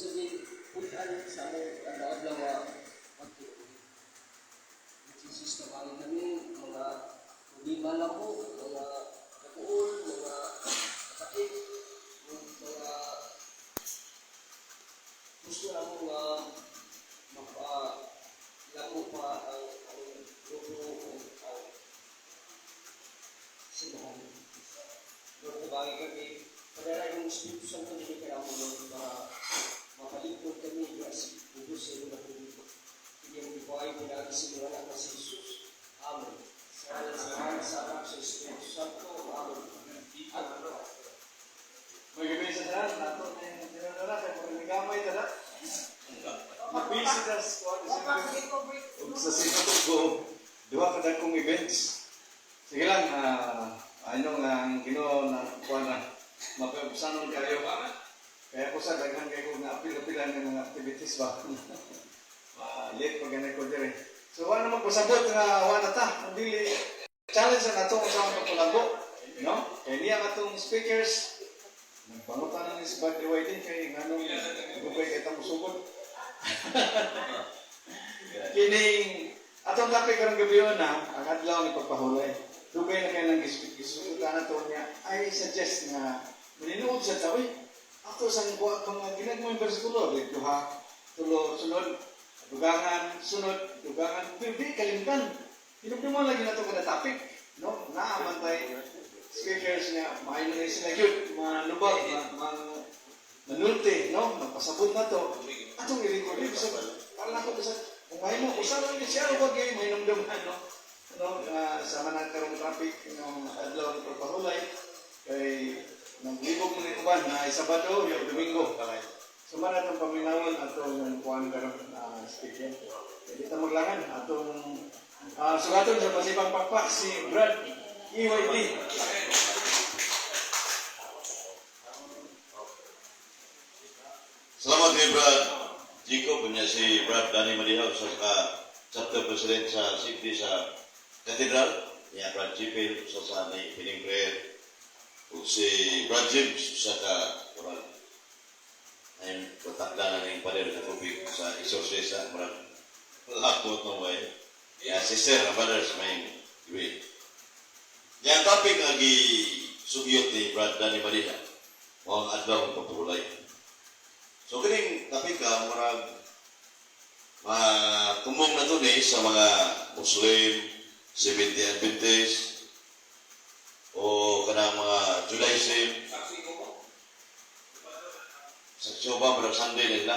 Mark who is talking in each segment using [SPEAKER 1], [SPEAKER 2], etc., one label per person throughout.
[SPEAKER 1] Sa putan sa among adlaw-adlaw nga pagkinabuhi. Jesus, tabangin kami, mga problema lang mo, mga kapuol, mga kapatid, mga gusto na mo nga mapalamo pa ang grupo o ang simbahan. Lord, tabangin kami. Padala yung Espiritu Santo dili kaya mo, Lord, para mapalingkod kami diya sa ubos sa iyong natubig. Hindi mo ibuhay pinagi sa iyong anak na si Jesus. Amen. Sa ngalan sa Ama, sa Anak, sa Espiritu Santo. Amen. At
[SPEAKER 2] May gabi sa tanan, nato na yung tinanara, kaya kung gamay tala. Busy na sa ug sa Sinatugo, duha ka dagkong events. Sige lang, ano nga ang Ginoo na kuan na mapaubsanon kayo. Kaya ko sa daghan kayo kong naapil-apilan ng mga activities ba. Late pa ganay ko dire. So wala naman pasabot nga wala ta, kung dili challenge na nato kung saan pagpulago, no? Kay niya atong speakers nagpangutan na ni si Brad din kay nganong gubay kay tang musugod. Kining atong topic karong gabi na ang adlaw ni pagpahulay. Dugay na kay nang gisugutan na to niya. I suggest nga maninuod sa ta, uy, ato sang buhat mga ginagmay bersikulo, like duha, tulo, sunod, dugangan, sunod, dugangan, pero di kalimtan. Hinumduman lagi nato kada topic, no? Naa man tay speakers nga maayo na sila gyud, mga lubag, mga manulti, no? Magpasabot na to. Atong i-record sa para nako bisa kung mahimo usa lang gyud siya wag gyud mahinumduman, no? No, sa man karong topic ng adlaw ng pagpahulay kay naglibog mo ni uban na Sabado o Domingo. So man atong paminawon atong kuan karon speaker. Kaya kita maglangan atong sugaton sa masipang pakpak si Brad EYD.
[SPEAKER 3] Salamat kay Brad Jacob, niya si Brad Danny Malihaw sa chapter president sa CFD sa Cathedral, niya Brad Jipil sa ni Pining Prayer, ug si Brad James sa ka murag ay patakda na ning pader sa tubig sa exorcist murag lakot no way. Ya sister na brothers may gabi. Yang topic nga gisugyot ni Brad Danny Maliha, mao ang adlaw ng pagpahulay. So kining topic ka murag matumong na to ni sa mga Muslim, Seventh-day Adventist, o kanang mga Judaism. Sa Jehovah, murag Sunday nila.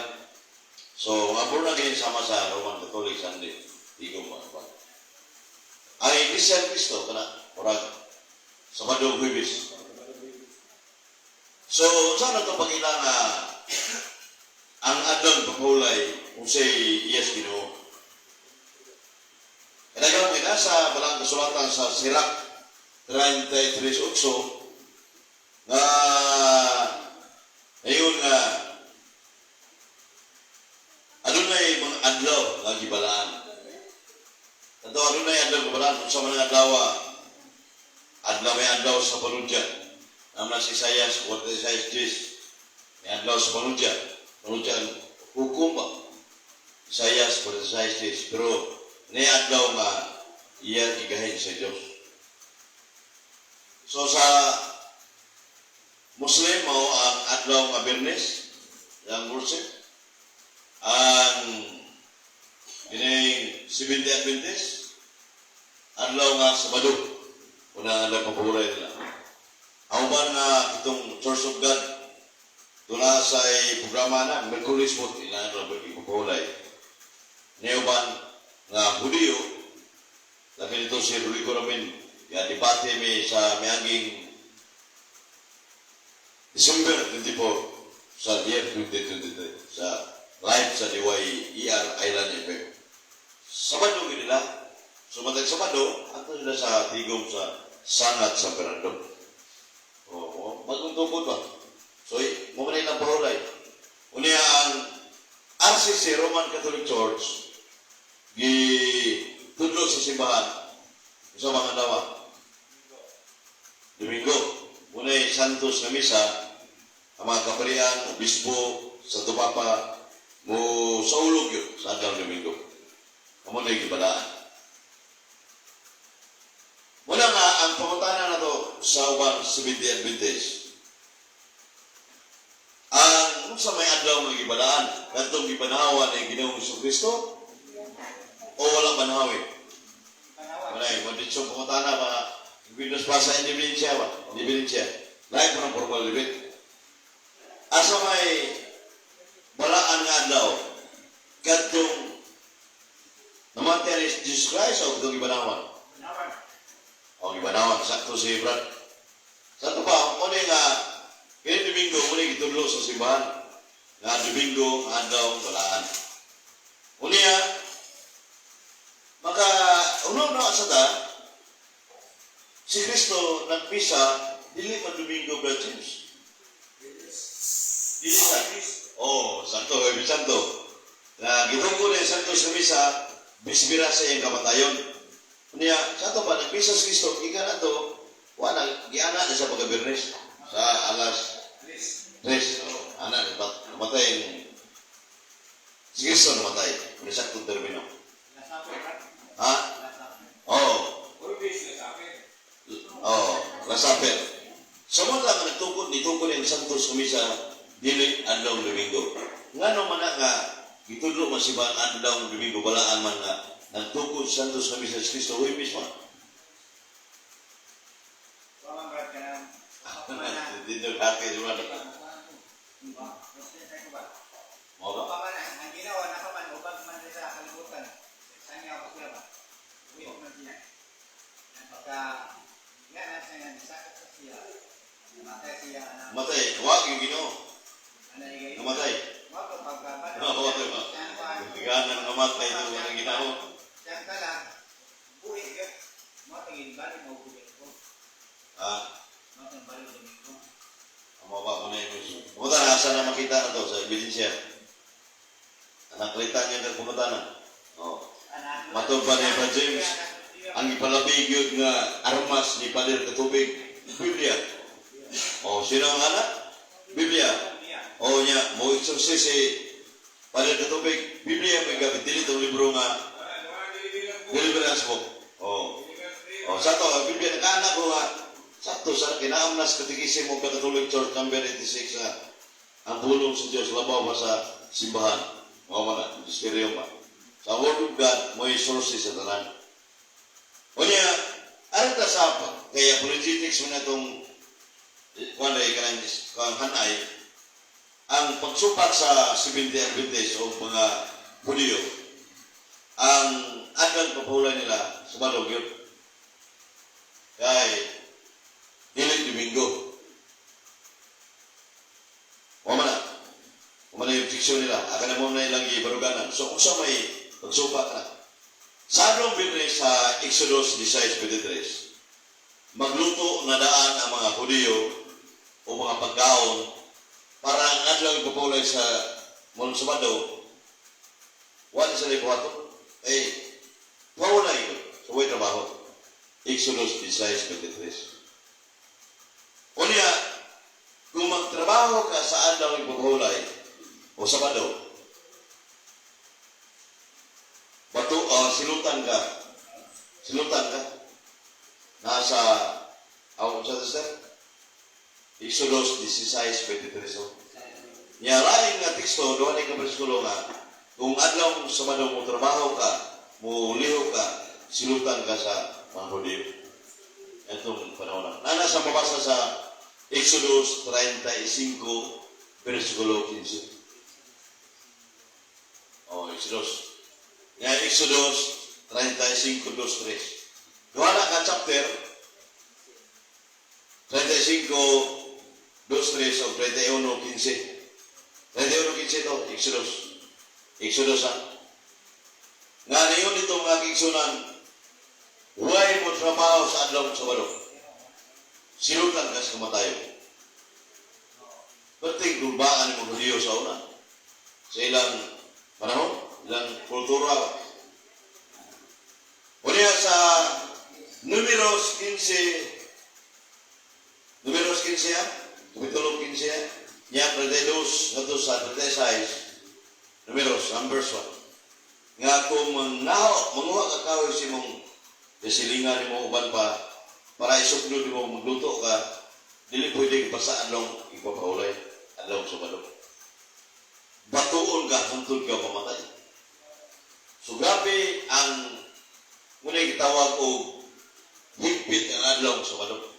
[SPEAKER 3] So, mga born again sama sa Roman Catholic Sunday. Di ko ba? Ang Iglesia ni Cristo, kana, murag, Sabado, Huwebes. So, saan na itong pagkita nga ang adlaw ng pagpahulay kung say yes Ginoo. Kaya kami nasa balang kasulatan sa Sirach 33.8 nga ayun nga adunay mga adlaw nga gibalaan. Ato adunay adlaw gibalaan unsa man ang adlaw, adlaw may adlaw sa panudya. Naman si Isaias 46:10. May adlaw sa panudya. Panudya ang hukom ba? Isaias 46:10. Pero ni adlaw nga iya gigahin sa Dios. So sa Muslim mao ang adlaw nga Biyernes, ang worship. Ang kining Seventh Adventist, adlaw nga Sabado, una adlaw pagpahulay nila. Ang uban nga itong Church of God, doon sa programa na, Merkulis mo, ilan adlaw pagpahulay. Neuban nga Hudiyo, labi nito si Rodrigo Ramin, ya debate mi sa miaging December 24 sa year 2023 sa live sa DYER Island FM. Sabado gid nila. So matag Sabado, ato sila sa Tigom sa Sangat sa Fernando. Oo, bagong tukod ba? So, mo man ilang parolay. Unya ang RCC, Roman Catholic Church, gi tudlo sa simbahan sa mga dawa. Domingo, unay Santos na misa, ang mga kaparian, obispo, Santo Papa mo saulog yun sa adlaw Domingo. Amo na yung gibalaan. Muna nga, ang pangutana na to sa ubang Seventh Adventist. Ang unsa may adlaw nga gibalaan, kadtong gibanhawa ni Ginoong Kristo o wala banhawi? Wala eh, mo dito pangutana ba, Windows pa sa independensya ba? Independensya. Lain pa ng formal debate. Asa may balaan nga adlaw, kadtong namatay ni Jesus Christ o kadtong gibanhawan? O gibanhawan, sakto si Brad. Sa pa, muna nga, kini Domingo, muna gitudlo sa simbahan. Nga Domingo, nga adlaw, balaan. Unya, maka, uno na sa ta, si Kristo nagmisa, dili man Domingo, Brad James. Dili sa. Oh, Santo, Huwebes Santo. Na gitungko ni Santo sa misa, bisbira sa iyang kamatayon. Unya, sa ato pa, nagmisa si Kristo, gikan ato, wala, giana na sa pagka-Biyernes sa alas 3. Oh, ana, namatay. Si Kristo namatay. Kung saktong termino. Ha? Oo. Oh, Last Supper. Sa mga lang nagtukod, nitungkod ang Santo sa misa, dili adlaw Domingo. Ngano man na nga, gitudlo man si ba adlaw Domingo, balaan man nga, nagtukod Santo sa misa si Kristo, Huwebes man. Dito kake si man. Mo ba?
[SPEAKER 4] Ang ginawa na man ubag man sa kalibutan. Sanya ako siya ba? Uwi man siya. Ang pagka nga na siya sakit sa siya. Namatay siya na.
[SPEAKER 3] Matay, wag yung Ginoo.
[SPEAKER 4] Ano igay?
[SPEAKER 3] Namatay.
[SPEAKER 4] Wa ko pagka
[SPEAKER 3] Oo, di ba? Ganan namatay ito ng Ginoo.
[SPEAKER 4] Siya kala buhi gyud. Mo tingin balik mo buhi ko.
[SPEAKER 3] Ah,
[SPEAKER 4] Mo tingin balik ko.
[SPEAKER 3] Amo ba ko na yun? Pumunta na, asa na makita na to sa ebidensya. Nakalita niya kag pumunta na. Oh. Matod pa ni Brad James, ang ipalabig yun nga armas ni Pader Katubig, Biblia. Oh, sino ang anak? Biblia. Oh, niya, mo exorcist si Pader Katubig, Biblia may gamit dili tong libro nga Deliverance Book. Oh. Oh, sa to, Biblia nakaanak ko nga sakto sa kinaamnas Katekismo of the Catholic Church number 86 nga ang pulong sa Diyos labaw pa sa simbahan. Mao man na, misteryo pa. Sa Word of God, mo sources sa tanan. Unya, aron ta sa kaya apologetics mo na itong kuan ay kanang kanang hanay ang pagsupak sa Seventh Adventist o mga Hudiyo, ang adlang papulay nila Sabado gyud. Kay dili Domingo. Wa man na. Wa man na yung objeksyon nila. Aka na mo na ilang gibaruganan. So kung sa may pagsupak na. Sa adlong Biyernes sa Exodus 16:23, magluto na daan ang mga Hudiyo o mga pagkaon para ang adlaw ipapulay sa Mon Sabado, wala sila ibuhaton. Eh, pawala ito. So, way trabaho. Exodus 16:23. Unya, kung magtrabaho ka sa adlaw ipapulay o Sabado, bato, silutan ka. Silutan ka. Nasa, ako sa sir? Exodus 16:23. Oh. Nya lain nga teksto, doon ka bersikulo nga, kung adlaw Sabado mo trabaho ka, mo liho ka, silutan ka sa mga Hudiyo. Itong panahon na. Nana sa mabasa sa Exodus 35, versikulo 15. Oh, Exodus. Nga Exodus 35, 2, 3. Duha na ka chapter, 35, 2, 3, o 31, 15. 31, 15 ito, Exodus. Exodus ha. Nga niyon itong aking sunan, way mo trabaho sa adlaw Sabado. Silutan ka sa kamatayon. Perting gulbaan ni mga Hudiyo sa una. Sa ilang panahon, ilang kultura. Unya sa Numeros 15, Numeros 15 ya, Kapitulo 15 ya. Nya 32 ngadto sa 36, Numeros, Numbers 1. Nga kung mangaho, manguha ka kahoy sa imong kasilingan nimo uban pa para isugdo nimo magluto ka, dili pwede basta adlong ipapahulay, adlaw Sabado. Batuon ka hangtod ka mamatay. So grabe ang muna gitawag og higpit ang adlaw Sabado.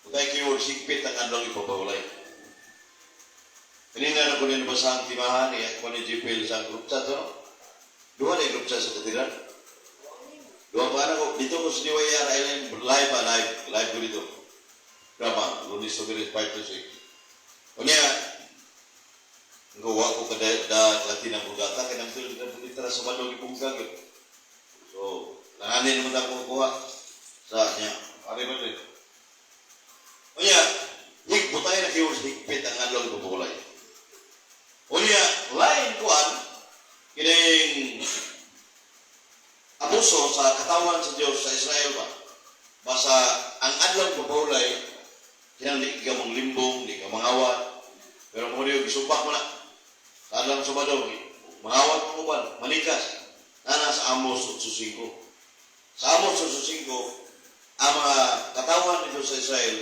[SPEAKER 3] Kung keywords, higpit ang adlaw ipapahulay. Kanina na ko din nabasa ang timahan ni ako ni GPL sa group chat, ano? Duha na yung group chat sa katedral. Duha pa na ko. Dito ko sa DYR Island, live pa, live. Live ko dito. Drama, Lunes to 5 to 6. Unya, gawa ko kada da Latin ang bugata, kaya nang tulad na pulitara sa balong ipungkag. So, langanin naman ako kuha sa niya. Ari ba rin? Unya, higputay na kayo higpit ang adlaw ipapahulay. Unya, lain kuan, kining abuso sa katawan sa Dios sa Israel ba? Basta ang adlaw papahulay, kinang di ka mong limbong, di ka mangawat, pero mo niyo gisupak mo na. Sa adlaw Sabado, mangawat mo uban, manikas. Nana sa Amos 8:5. Sa Amos 8:5, ang mga katawan nito sa Israel,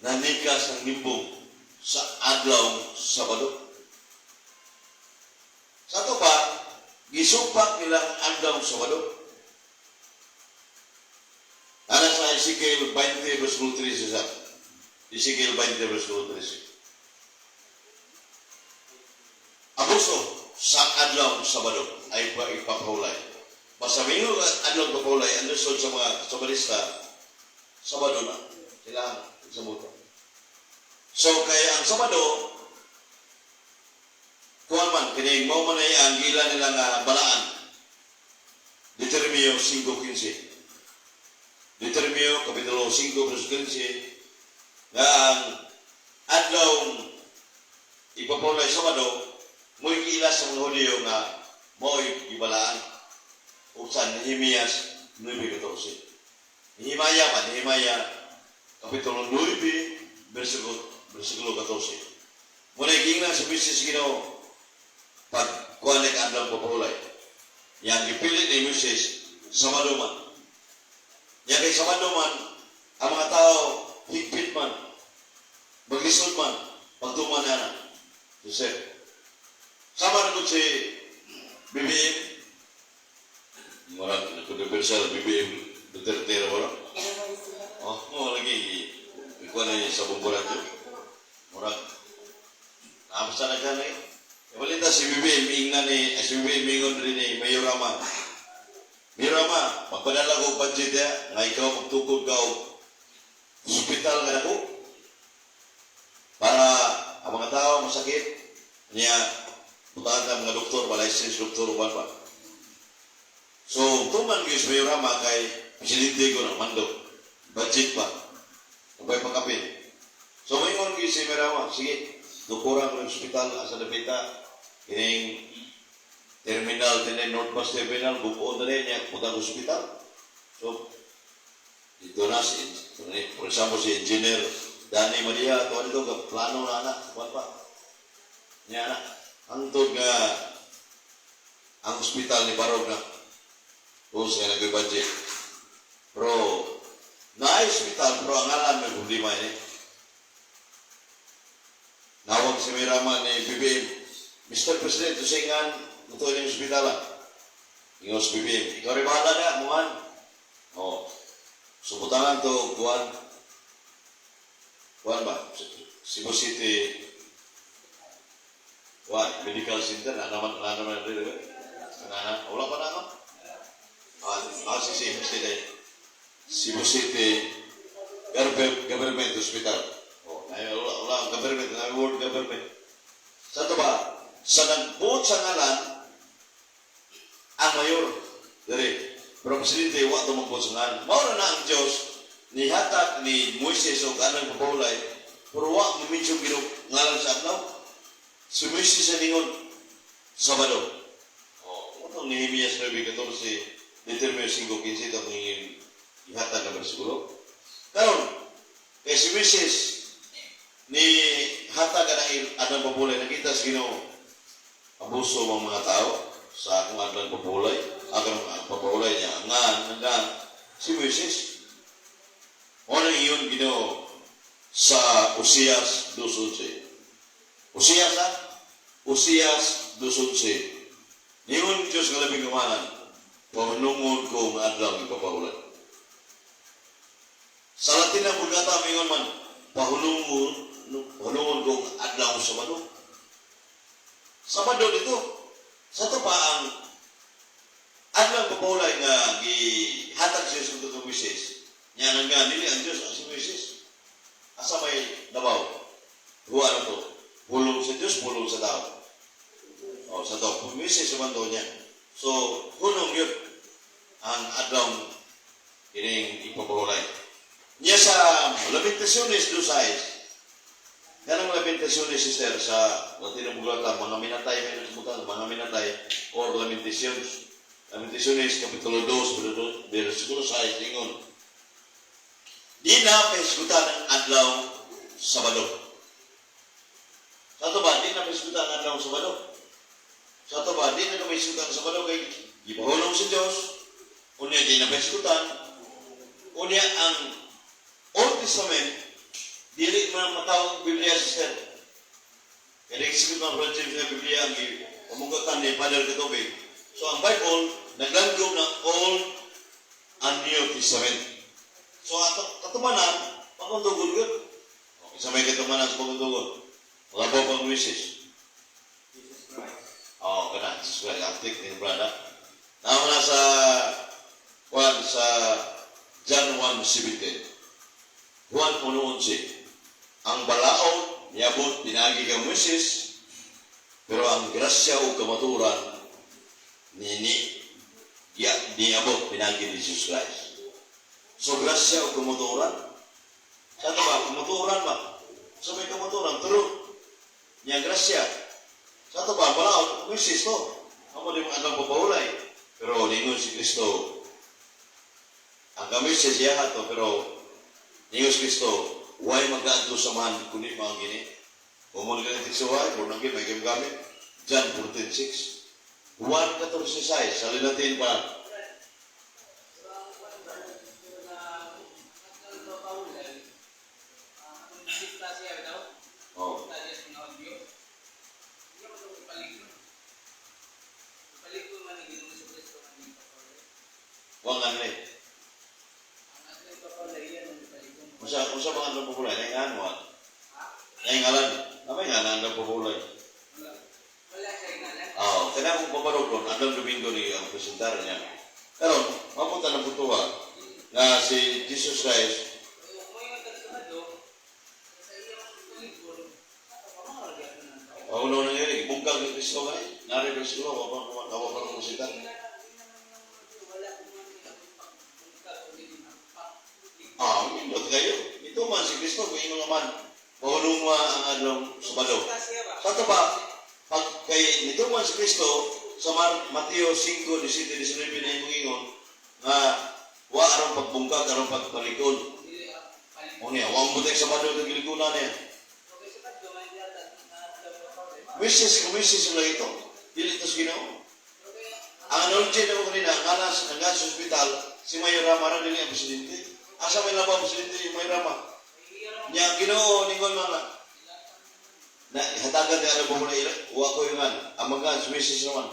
[SPEAKER 3] nanikas ng limbong sa adlaw Sabado. Sa ato pa, gisupak nilang adlaw Sabado. Ana sa Ezekiel 20 verse 13 sa Ezekiel 20 verse 13. Abuso sa adlaw Sabado ay ipapahulay. Basta mingon adlaw papahulay, understood sa mga Sabadista, Sabado na sila sa muto. So kaya ang Sabado, kuan man, kini mao man ay ang gila nila nga balaan. Deuteronomio 5:15. Deuteronomio Kapitulo 5 verse 15 nga ang adlaw ipapahulay Sabado, mo'y giila sa mga Hudiyo nga mo'y gibalaan. Ug sa Nehemias 9:14. Nehemiah pa, Nehemiah Kapitulo 9 versikulo 14. Muna giingnan sa Moises Ginoo pag kuha ni adlaw papahulay. Yang gipili ni Moises, Sabado man. Yang kay Sabado man, ang mga tao higpit man, maglisod man, pagtuman na na. Joseph. Sama na ko si BBM. Murag kontrobersyal BBM Duterte ra ba? Oh, mo lagi ikuha na sa bumburan yun. Murag naamsa na ka na eh. Balita si BBM ingna ni si BBM ingon rin ni Mayor Rama. Mayor Rama, magpadala ko budget ya, nga ikaw magtukod ka og hospital nga nako para ang mga tao masakit niya butaan ka mga doktor ba, license doktor uban pa. So, tuman gyud si Mayor Rama kay presidente ko na mando. Budget pa. Ubay pagkapin. So, maingon gyud si Mayor Rama, sige, tukuran ko yung hospital sa Dapita, kining terminal dinhi, North Bus Terminal, bubuon na rin niya, punta ko hospital. So, dito na si, for example, si Engineer Danny Maria, ito dito, plano na na, kuwan pa. Niya na, hangtod nga ang hospital ni Barog na, kung sa nag-budget. Pero, na hospital, pero ang ngalan may problema ini. Nawag si Mirama ni BBM, "Mr. President, tusingan, ito yung ospital." Ingon si BBM, "Ikaw rin bahala na, muhan." Oh. So, butangan to, kuan. Kuan ba? Cebu City, kuan, Medical Center, na naman, rin, na, wala pa na, no? Ah, si CMC dahil. Cebu City Government Hospital. Oh, na, wala, wala, government, na word government. Sa ito ba, sa nagbuot sa ngalan, ang mayor, diri, pero presidente, wa ito magbuot sa ngalan. Mao na na ang Diyos, nihatag ni Moises o kanang papahulay, pero wa ni mention Ginoo ngalan sa adlaw. Si Moises sa ningon, Sabado. Oh, itong Nehemias 9:14, Deuteronomio 5:15, ito ang ihatag na bersikulo. Karon, kay si Moises ni hatag ang adlaw pagpulay, nakita sa Ginoo abuso mga mga tao sa akong adlaw pagpulay, akong ang pagpulay niya, nga nga si Moises. Ano iyon Ginoo sa Osias 2:11. Osias ha? Osias 2:11. Ningon Diyos nga labing kamanan, pahunungon ko nga adlaw ipapahulay. Sa Latin na Vulgata, mingon man, pahunungon ko nga adlaw Sabado. Sabado dito. Sa to pa ang adlaw papahulay nga gihatag sa Jesus kay Moises. Nya nga dili ang Diyos ang si Moises. Asa may labaw? Huwa na to. Pulong sa Diyos, pulong sa tao. O, sa tao. Moises naman to niya. So, hunong yun ang adlaw kining ipapahulay. Niya sa Lamentaciones 2:6. Ganang Lamentaciones, sister, sa Latin Vulgata, mga minatay, may nagsubutan, mga minatay, or Lamentaciones. Lamentaciones, Kapitulo 2, versikulo 6, ingon, "Di na pahisgutan ang adlaw Sabado." Sa to ba, di na pahisgutan ang adlaw Sabado? Sa to ba, di na pahisgutan ang Sabado kay gipahulong sa Diyos, unya di na pahisgutan, unya ang Old Testament, dili man matawag Biblia, sister. Kaya nag-execute mga Brother James na Biblia ang pamungkatan ni Father Katubig. So ang Bible, naglanggom ng Old and New Testament. So ato katumanan, bagong tugod yun. Okay, sa may katumanan sa bagong tugod. Labaw pang Moises.
[SPEAKER 4] Jesus Christ.
[SPEAKER 3] Oo, oh, kana. Jesus Christ. Antik ni brother. Nauna sa Juan sa John 1:17. Juan 1:11. Ang balaod niabot pinagi kang Moises, pero ang grasya o kamaturan nini ya, niabot pinagi ni Jesus Christ. So grasya o kamaturan. Sa ito ba? Kamaturan ba? Sa may kamaturan, true. Niya grasya. Sa ito ba? Balaod, Moises to. Amo di mga adlaw papahulay. Pero ningon si Kristo, ang kami siya siya to, pero ningon si Kristo, way magaadto sa man kundi mga gini. Kung mo ganit tiksuhay, kung nangin, may gamit. John 14:6. Juan 14:6, sa Latin pa.
[SPEAKER 5] Pero ang kwan ba, na nagpapahulay, ang dikta siya daw, dikta siya sa mga audio. Hindi mo ito ipaligro. Ipaligro man ang Ginoong Kristo ang ipapahulay.
[SPEAKER 3] Wa nga ni.
[SPEAKER 5] Ang ating ipapahulay, yan ang ipaligro.
[SPEAKER 3] Unsa ba ang adlaw papahulay? Naingalan mo.
[SPEAKER 5] Ha?
[SPEAKER 3] Naingalan. Namay nga na ang papahulay.
[SPEAKER 5] Wala. Wala siya ingalan.
[SPEAKER 3] Oo, kaya kung paparog ron, adlaw Domingo ni ang presentar niya. Pero, mapunta ng puntuha na si Jesus Christ,
[SPEAKER 5] Kaya kung may magkasabado, sa iyang ipaligro, nakapamawag yan ng tao.
[SPEAKER 3] Ang una nangyari, bungkag ni Kristo nga eh. Nari versikulo, wapa pa ng musita.
[SPEAKER 5] Wala kung pagbungkag o hindi pag
[SPEAKER 3] Nindot kayo. Ito man si Kristo, kung ingon naman, mahulong ang adlaw Sabado. Sa ito ba, pag kay nito man si Kristo, sa Mateo 5, 17, 19 na imong ingon, nga wa aron pagbungkag, aron pagpalikod. O niya, wa mo sa Sabado kag giligunan niya. Wishes, wishes lang ito. Dili ito sa Ginoo. Ang analogy na ko kanina, ang alas, ang sa ospital, si Mayor Rama ra dili ang presidente. Asa may labaw presidente yung Mayor Rama? Niya, ang Ginoo, ningon mga, na hatagan ni ano po na ila, wa ko yung an, ang mga wishes naman.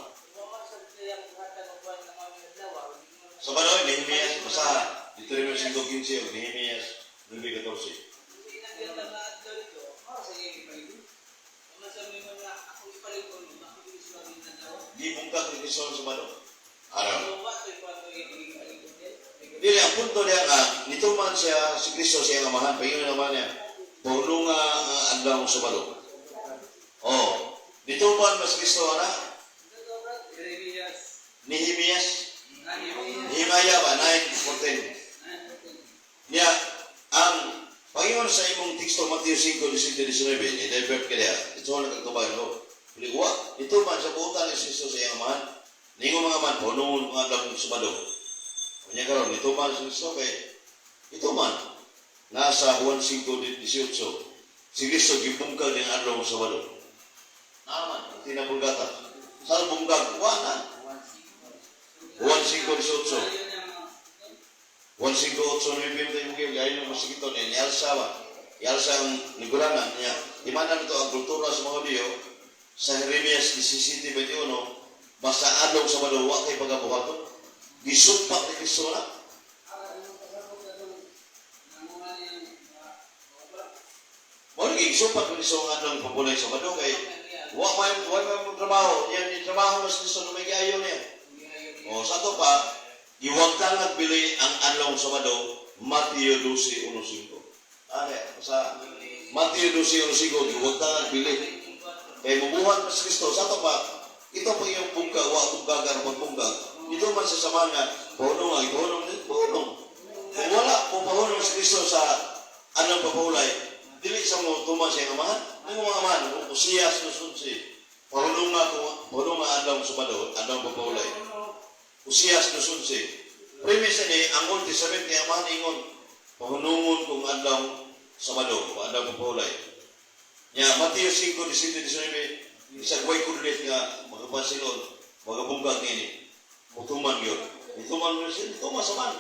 [SPEAKER 3] Sa Banoy, Nehemias, basaha. Deuteronomy 5:15 o Nehemias 9:14. Di bungkag ni Kristo sa Bano. Araw. Dili, ang punto niya nga, nituman siya, si Kristo siya ang amahan, paingon naman niya, pauno nga ang adlaw sa Sabado. Oh, nituman mas Kristo ana, Nehemias, Nehemiah ba, 9:14. Niya, ang Panginoon sa imong teksto Mateo 5, 17, 19, ni-divert ka niya, ito ang nagkatubay no? Wa, ito man sa buutan ni Kristo sa iyang amahan, ningo mga man, paunungon mga adlaw sa Sabado. Kanya karon, ito man sa Kristo kay, ito man, nasa Juan 5, 18, Si Kristo gibungkag niyang adlaw sa Sabado. Naman, Latina Vulgata. Sa bungkag, wa na. Juan 5:18. Juan 5:8 9 yung Biblia, ayun yung masigito niya, ni Alsa ba? Ialsa ang liguranan niya. Di man na ito ang kultura sa mga Hudiyo, sa Jeremias 17:21, basta adlaw sa Sabado, wa kay pagabuhaton. Gisumpak ni Kristo na. Mao lagi gisumpak ni Kristo ang adlaw pagpulay sa Sabado kay wa may mo trabaho, yan yung trabaho mas Kristo na may giayo niya. O sa ato pa, iwagtang nagbili ang adlaw sa Sabado, Mateo 12:15. Ane, sa Mateo 12:15, iwagtang nagbili. Kay mubuhat mas Kristo, sa ato pa, ito pa yung bungkag, wa bungkag, ang pagbungkag. Ito man sa samahan nga, pahunong nga, ipahunong, pahunong. Kung wala, kung pahunong si Kristo sa anong papahulay, dili sa mo tuman siya amahan, ang mga amahan, kung Usiyas, 2:11, pahunong nga, kung pahunong nga adlaw sa Sabado, adlaw papahulay. Usiyas 2:11. Premise ni ang Old Testament ni amahan ingon, pahunungon kung adlaw Sabado, adlaw papahulay. Nya Mateo 5, 17, 19, isang way kudlit nga makapansilon, magabungkag niini. Mutuman yun. Mutuman mo siya, mutuman sa man.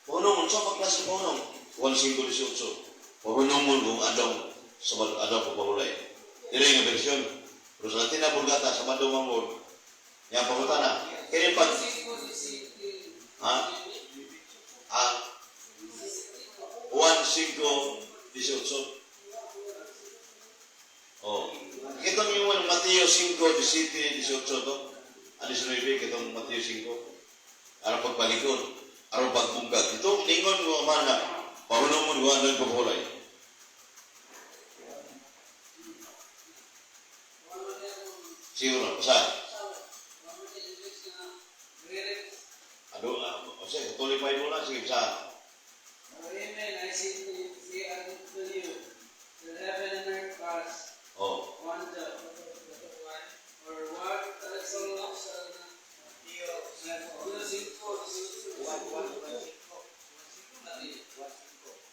[SPEAKER 3] Pahunungon, sa pagklase pahunong. Juan 5, 18. Pahunungon kung adlaw Sabado, adlaw papahulay. Dili nga bersyon. Pero sa Latina Vulgata, Sabado mangod, yang pangutana. Kini pag, ha? Ha? Juan 5, 18. Oh. Kitong yung ano, Mateo 5, 17, 18 to. Ano 19, kitong Mateo 5. Aron pagbalikon, aron pagbungkag. Ito, ningon ko man na, pahunong mo ano yung pagpulay. Siguro, sa? Ano, o siya, Catholic Bible na, sige, sa?
[SPEAKER 5] Amen, I say unto you, the heaven and earth pass, one jot, or one talagang sa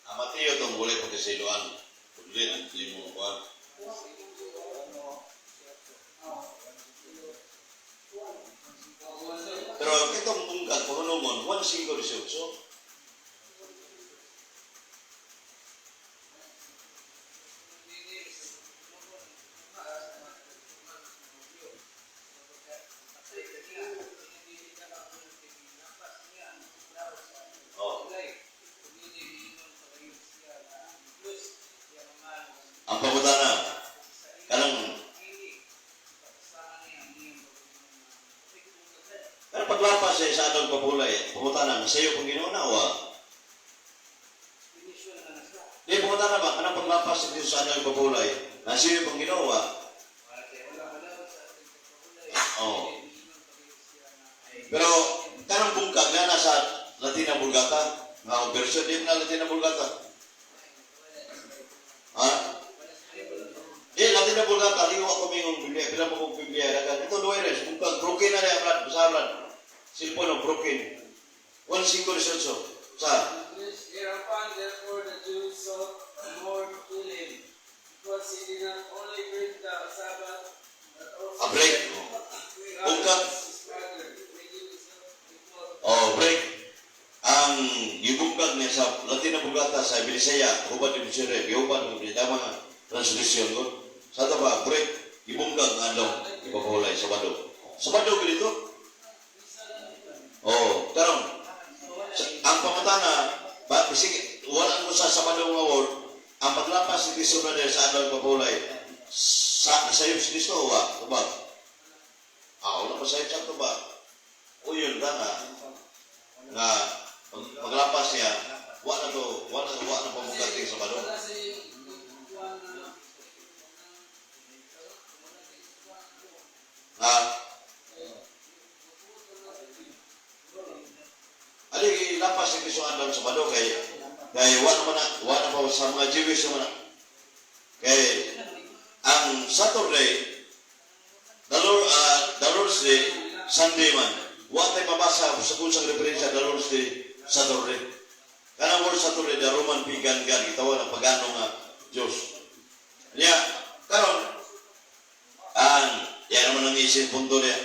[SPEAKER 3] Ang Mateo itong wala pagkasiluan. Kudli, ang hindi mo makuha. Pero itong bungkag, pahunungon, Juan 5, 18. Oh. Ang pangutana, kanang pero paglapas eh, sa atong papulay, pangutana, masayo pang Ginoo na o Di, pangutana ba, kanang paglapas sa Diyos sa atong papulay, nasiyo pang Ginoo wa? Oh. Pero kanang bungkag na nasa Latina Vulgata, nga version din na Latina Vulgata. Ha? Di, Latina Vulgata, di ko ako mingong Biblia, pila mo kong Biblia, dagan. Ito, duwe res, bungkag, broken na niya, Brad, basa, Brad. Silpo no, broken. 1:5-18. Sa?
[SPEAKER 5] Hereupon, therefore, the Jews sought more to kill him, because he did not only break the Sabbath, but also
[SPEAKER 3] A break.
[SPEAKER 5] we are
[SPEAKER 3] Bungkag.
[SPEAKER 5] his brother, making himself equal.
[SPEAKER 3] Oh, break. Ang gibungkag niya sa Latina Vulgata sa Bilisaya, hubad ni Bisire, gihubad ni Bisire, tama nga translation ko. Sa ito pa, break, gibungkag nga adlaw, ipapahulay, Sabado. Sabado ganito. Oh, karon ang pangutana, ba, sige, wala mo sa Sabado nga word, ang paglapas ni Kristo brother sa adlaw ipapahulay, sa sayop si Kristo wa, ba? Ah, wala pa sayop sa ito ba? O yun ka nga, nga paglapas niya, wa na to, wa na pamugati sa Sabado.
[SPEAKER 5] Wala sa yung kuwan na
[SPEAKER 3] Ha? Ali lapas ni Kristo ang adlaw sa Sabado kay kay wa na man na, wa na pa sa mga Jewish naman na. Kay ang Saturday, the Lord's Day, Sunday man. Wa tay mabasa sa kunsang referensya the Lord's Day, Saturday. Kanang word Saturday, the Roman pagan god, gitawag ang pagano nga Diyos. Niya, karon ang yan naman ang isip punto niya.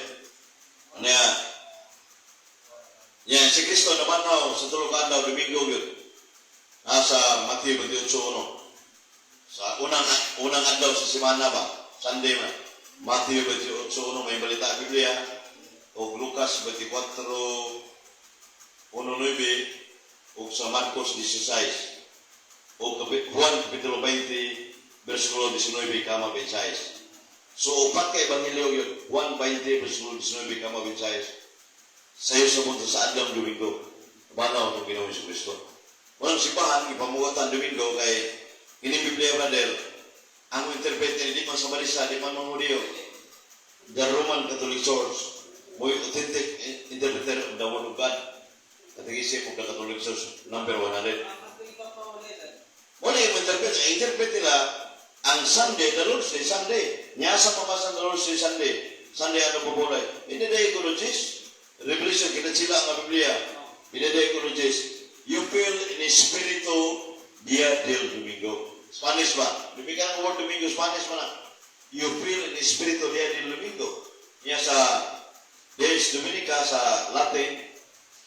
[SPEAKER 3] Niya, niya, si Kristo nabanhaw sa tulo ka adlaw, Domingo yun. Nasa Matthew 28:1. Sa unang unang adlaw sa semana ba? Sunday man. Matthew 28:1 may balita ang Biblia o Lucas 24:19 o sa Marcos 16 o Juan Kapitulo 20 versikulo 19 kama 26. So upat ka ebanghelyo yun. Juan 20 versikulo 19 kama 26. Sayo sa punto sa adlaw ng Domingo. Banaw ng Ginoong Kristo. Walang simbahan, ipamuwatan Domingo kay ini Biblia, brother. Ang interpret ni di man sa balisa, di man mga Hudiyo. The Roman Catholic Church, mo yung authentic interpreter of the Word of God. Catechism of the Catholic Church, number 100. Wala yung interpret. Ang interpret nila, ang Sunday, the Lord's Day, Sunday. Niya sa pabasa the Lord's Day, Sunday. Sunday ano po bulay. Hindi na ecologists. Revelation, kita sila ang Biblia. Hindi na ecologists. You feel in espiritu dia del Domingo. Spanish ba? Domingo ang word Domingo, Spanish ba na? You feel in espiritu dia del Domingo. Niya sa Dies Dominica sa Latin,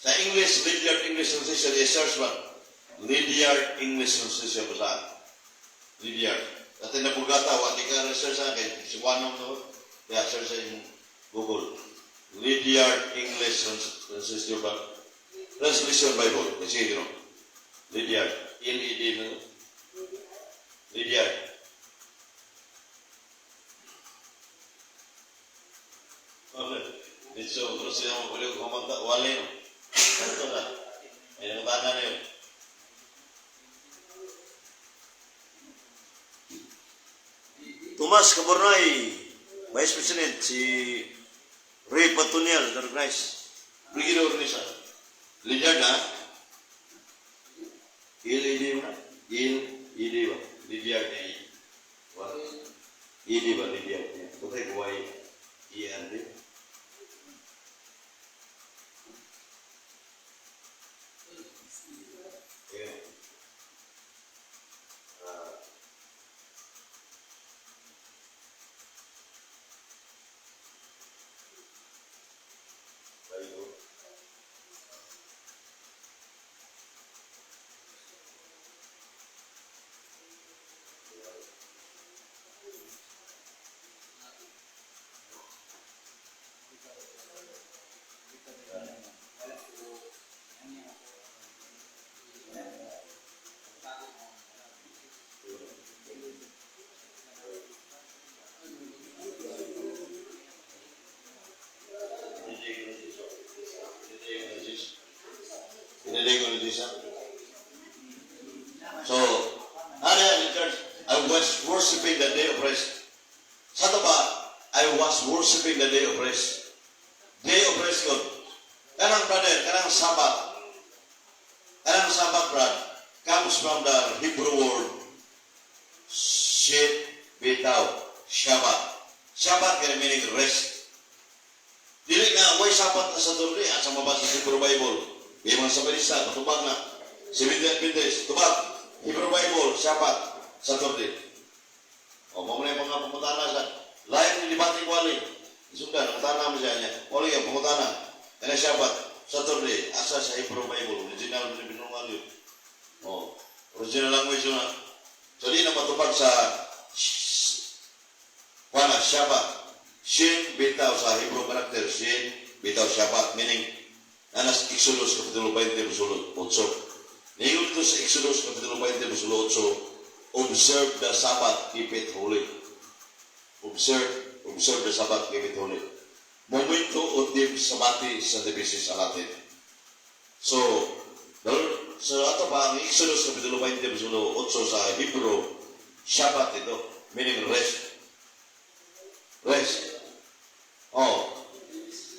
[SPEAKER 3] sa English, Lydiard English Translation, i-search ba? Lydiard English Translation ba sa Lydiard. Latin na Bugata, wati ka research sa akin, si Juanong no? Yeah, search sa imong Google. Lydiard English Translation ba? Translation Bible. Kasi you know, Lydiard. L-E-D no? Lydiard. Dito, kasi mo pwede ko kumanta, wali no. Ito na. Ay, nangutana na yun. Tomas Cabornay, Vice President, si Ray Patuniel, the Christ. Brigida Organisa. Lydiard na. Il-E-D mo na? Il-E-D ba? Lydiard na I. What? E-D ba? Lydiard. Putay ko Y. E-R-D. Yeah. Bible. Pinili. So, ano yan in church? I was worshiping the day of rest. Sa ito ba, I was worshiping the day of rest. Day of rest God. Kanang brother, kanang Sabbath. Kanang Sabbath, brad, comes from the Hebrew word Shet Bitaw, Shabbat. Shabbat can meaning rest. Dili nga, way Sabbath na sa Saturday, asa mabasa sa Hebrew Bible. Di mga Sabalista, patubag na. Seventh Adventist, tubag. Hebrew Bible, Shabbat, Saturday. O, mo na yung mga pangutana sa lain ni debate ko ali. Sundan, pangutana mo siya niya. Wala yung pangutana. Kaya Shabbat, Saturday, asa sa Hebrew Bible, original ni binungal yun. O, original language yun na. So, di na matubag sa wala, Shabbat. Shin bitaw sa Hebrew character, Shin bitaw Shabbat, meaning, nanas Exodus Kapitulo 20, versikulo 8. Niyon ito sa Exodus Kapitulo 20, versikulo 8, observe the Sabbath, keep it holy. Observe, observe the Sabbath, keep it holy. Momento utim sabati sa divisis sa Latin. So, dahil sa ato pa, ang Exodus Kapitulo 20, versikulo 8 sa Hebrew, Shabbat ito, meaning rest. Rest. Oh.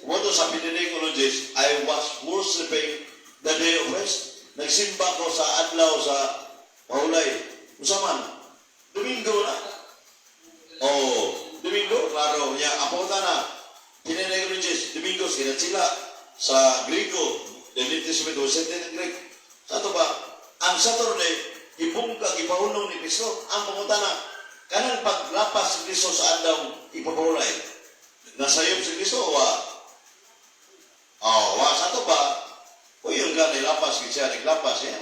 [SPEAKER 3] Umuto sa Pininicologist, I was worshiping the day of rest. Nagsimba ko sa adlaw sa Paulay. Unsa man? Domingo na. Oh, Domingo, klaro. Nya, apo na. Pininicologist, Domingo, sila sila sa Griego. The New Testament was sent in Greek. Sa ato ba, ang Saturday, ibungkag, ipahunong ni Kristo. Ang pangutana, Kanang paglapas si Kristo sa adlaw ipapahulay. Nasayop si Kristo o wa? Oh, wa sa ato ba? O yun ka, nilapas, siya naglapas siya.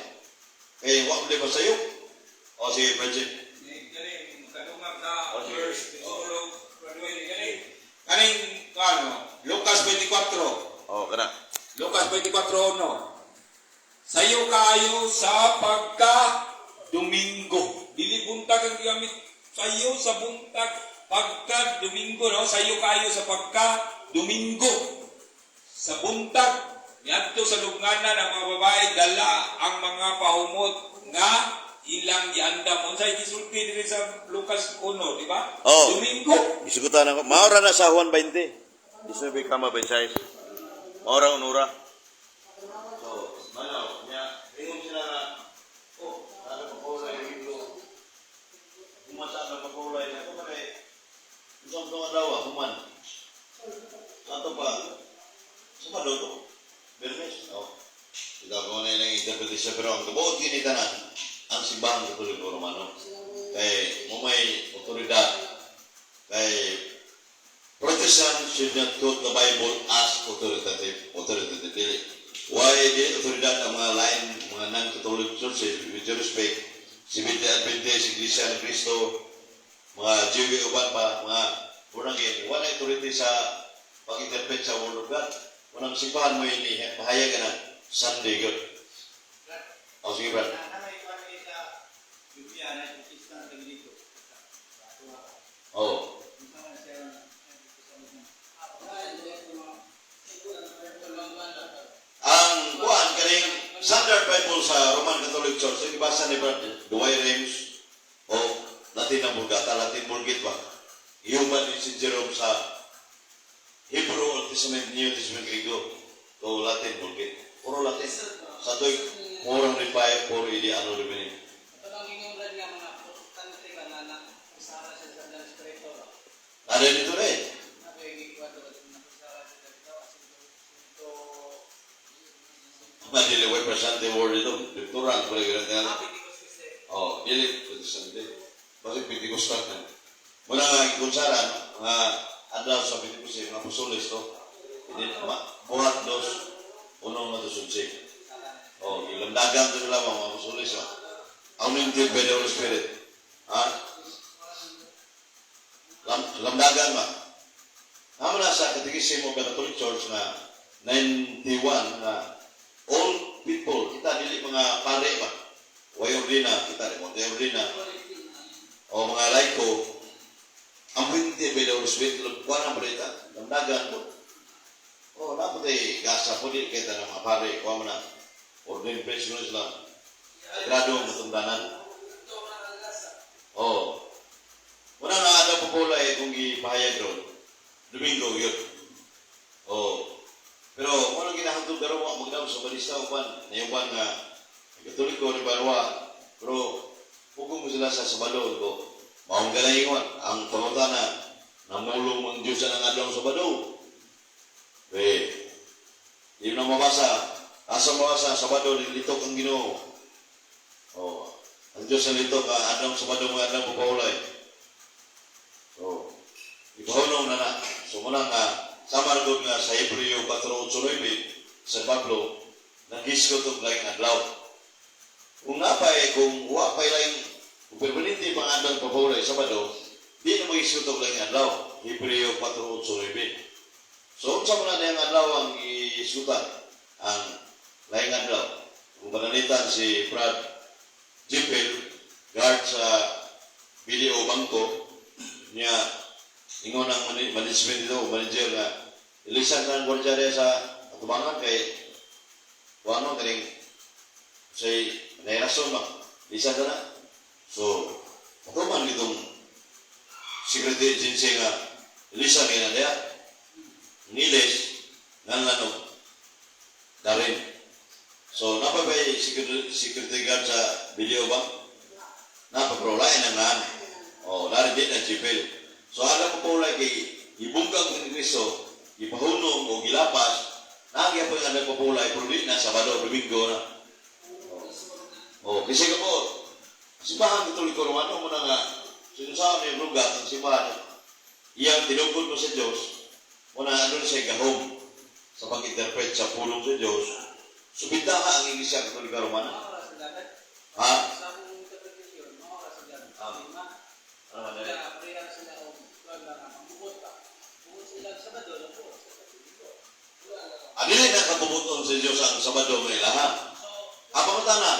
[SPEAKER 3] Kaya wa mo di ba sayop? O sige, Bridget.
[SPEAKER 6] Galing, kadungag na
[SPEAKER 3] Oh, sige.
[SPEAKER 6] verse,
[SPEAKER 3] Oh.
[SPEAKER 6] siguro, graduate, galing. Kaning, ano, Lucas 24.
[SPEAKER 3] Oh, kana.
[SPEAKER 6] Lucas 24:1. Sayo kaayo sa pagka Domingo. Dili buntag ang gigamit, sayo sa buntag pagka Domingo, no? Sayo kaayo sa pagka Domingo. Sa buntag niadto sa lubnganan ang mga babae, dala ang mga pahumot nga ilang giandam. Unsay gisulti diri sa Lucas 1, di ba?
[SPEAKER 3] Oh.
[SPEAKER 6] Domingo.
[SPEAKER 3] Isugutan ako. Maura na sa Juan 20. 19 kama 26. Maura unura. So, manaw, niya, ingon sila nga, oh, ano pa po na yung libro. Kumasa na pa po na yun. Ako man eh, isang itong adlaw, ah, human. Ato pa, sa pa to? Bermes? Oh. Ikaw ko na ilang interpretation, pero ang kabuot kini tanan, ang simbahan Katoliko Romano. Kay mo may otoridad, kay Protestant should not quote the Bible as authoritative. Authoritative. Why di otoridad ang mga line, mga non-Catholic churches, with due respect, Seventh Adventist, Iglesia ni Cristo, mga GW uban pa, mga born again, wala authority sa pag-interpret sa Word of God. Unang simbahan mo ini, mahayag ka na, Sunday God. O sige, Brad.
[SPEAKER 4] Na may kwan sa Biblia na Kristiyano sa dito.
[SPEAKER 3] Oh.
[SPEAKER 4] Unsa man siya?
[SPEAKER 3] Ang kuan kaning Standard Bible sa Roman Catholic Church, yung ibasa ni Brad Duay Rems o Latin ang Vulgata, Latin Vulgate ba? Iuban ni si Jerome sa Hebrew Old Testament, New Testament Griego to Latin Vulgate. Puro Latin. Sa to'y 405, 4 idi ano rin ni.
[SPEAKER 5] Ito lang yung brad nga mga Protestante ka na na usara siya sa ng Espiritu ba?
[SPEAKER 3] Ada dito na eh.
[SPEAKER 5] Nakusara siya dito. Sinto.
[SPEAKER 3] Madili, way presente word ito. Dikturan, pala ganyan.
[SPEAKER 5] Ah, Pentecost kasi.
[SPEAKER 3] Oh, dili Protestante. Bakit Pentecostal na? Muna nga ikunsaran, mga adlaw sa Pentecostal, mga apostoles to. Hindi, ma, buhat dos, unong nga dos unsi. Oh, ilamdagan to sila mga apostoles. Oh. Anointed by the Holy Spirit. Ha? Lamdagan ba? Amo na sa Catechism of the Catholic Church na 91 na all people, kita dili mga pare ba? Way ordina, kita di mo, ordina. O mga laiko, ang winti by the Holy Spirit, kuha na balita, lamdagan po. O, dapat ay gasa po di kita ng mga pare, kuha mo na. Ordained priest mo sila. Grado ang matungdanan.
[SPEAKER 5] Ito ang nalasa.
[SPEAKER 3] Oh. Muna nga adlaw po eh kung gipahayag ron. Domingo yun. Oh. Pero kung anong ginahantog karon wa magdam sa balista uban, nayuban nga Katoliko ni Barwa, pero pugong mo sila sa Sabado ko. Maong galayingon ang pangutana namulong ang Diyos ang adlaw Sabado. Eh, di na mabasa. Asa mabasa, Sabado, nilitok ang Ginoo. Oh, ang Diyos ang litok, ang adlaw Sabado mga adlaw papaulay. So, ipahunong na na. So, muna nga, sa margod nga sa Hebreo 4:8, sa Pablo, nagisgot og laing adlaw. Kung napay, kung wa pa'y laing, kung permanente pang adlaw papaulay, Sabado, di na magisgot og laing adlaw. Hebreo 4:8. So, unsa man na ang adlaw ang isutan, ang laing adlaw. Kung panalitan si Brad Jipel, guard sa BDO Bangko, niya, ingon ang management dito, manager nga, ilisan na ang gwardiya niya sa atubangan kay, kung ano, kaning, say, nahirason ba, lisan na na. So, patuman itong security agency nga, ilisan nga na niya, nilis, nganlanog, darin. So, napabay security guard sa video ba? Napapro, lain ang naan. O, dari di na chipil. So, alam ko po kay ibungkag ni Kristo, ipahunong o gilapas, nagya po yung anak papulay, pero di na, Sabado, Domingo na. O, kasi ka po, simbahan Katoliko Romano mo na nga, Sinusaan ni rugat ang simbahan, iyang tinukod mo sa Diyos, muna ano siya gahom sa pag-interpret sa pulong sa Diyos, subitaha ang Iglesia Katolika Romana.
[SPEAKER 5] Mga oras sa dagat.
[SPEAKER 3] Ha?
[SPEAKER 5] Sa akong interpretation, mga oras sa dagat. Lima.
[SPEAKER 3] Ano man
[SPEAKER 5] Kaya pareha sila o wala nga mabukot pa. Bukod sila sa Sabado, bukod sa Domingo. Wala lang.
[SPEAKER 3] Adili na kabubuton sa Diyos ang Sabado nga ilaha.
[SPEAKER 5] So,
[SPEAKER 3] Apa mo na?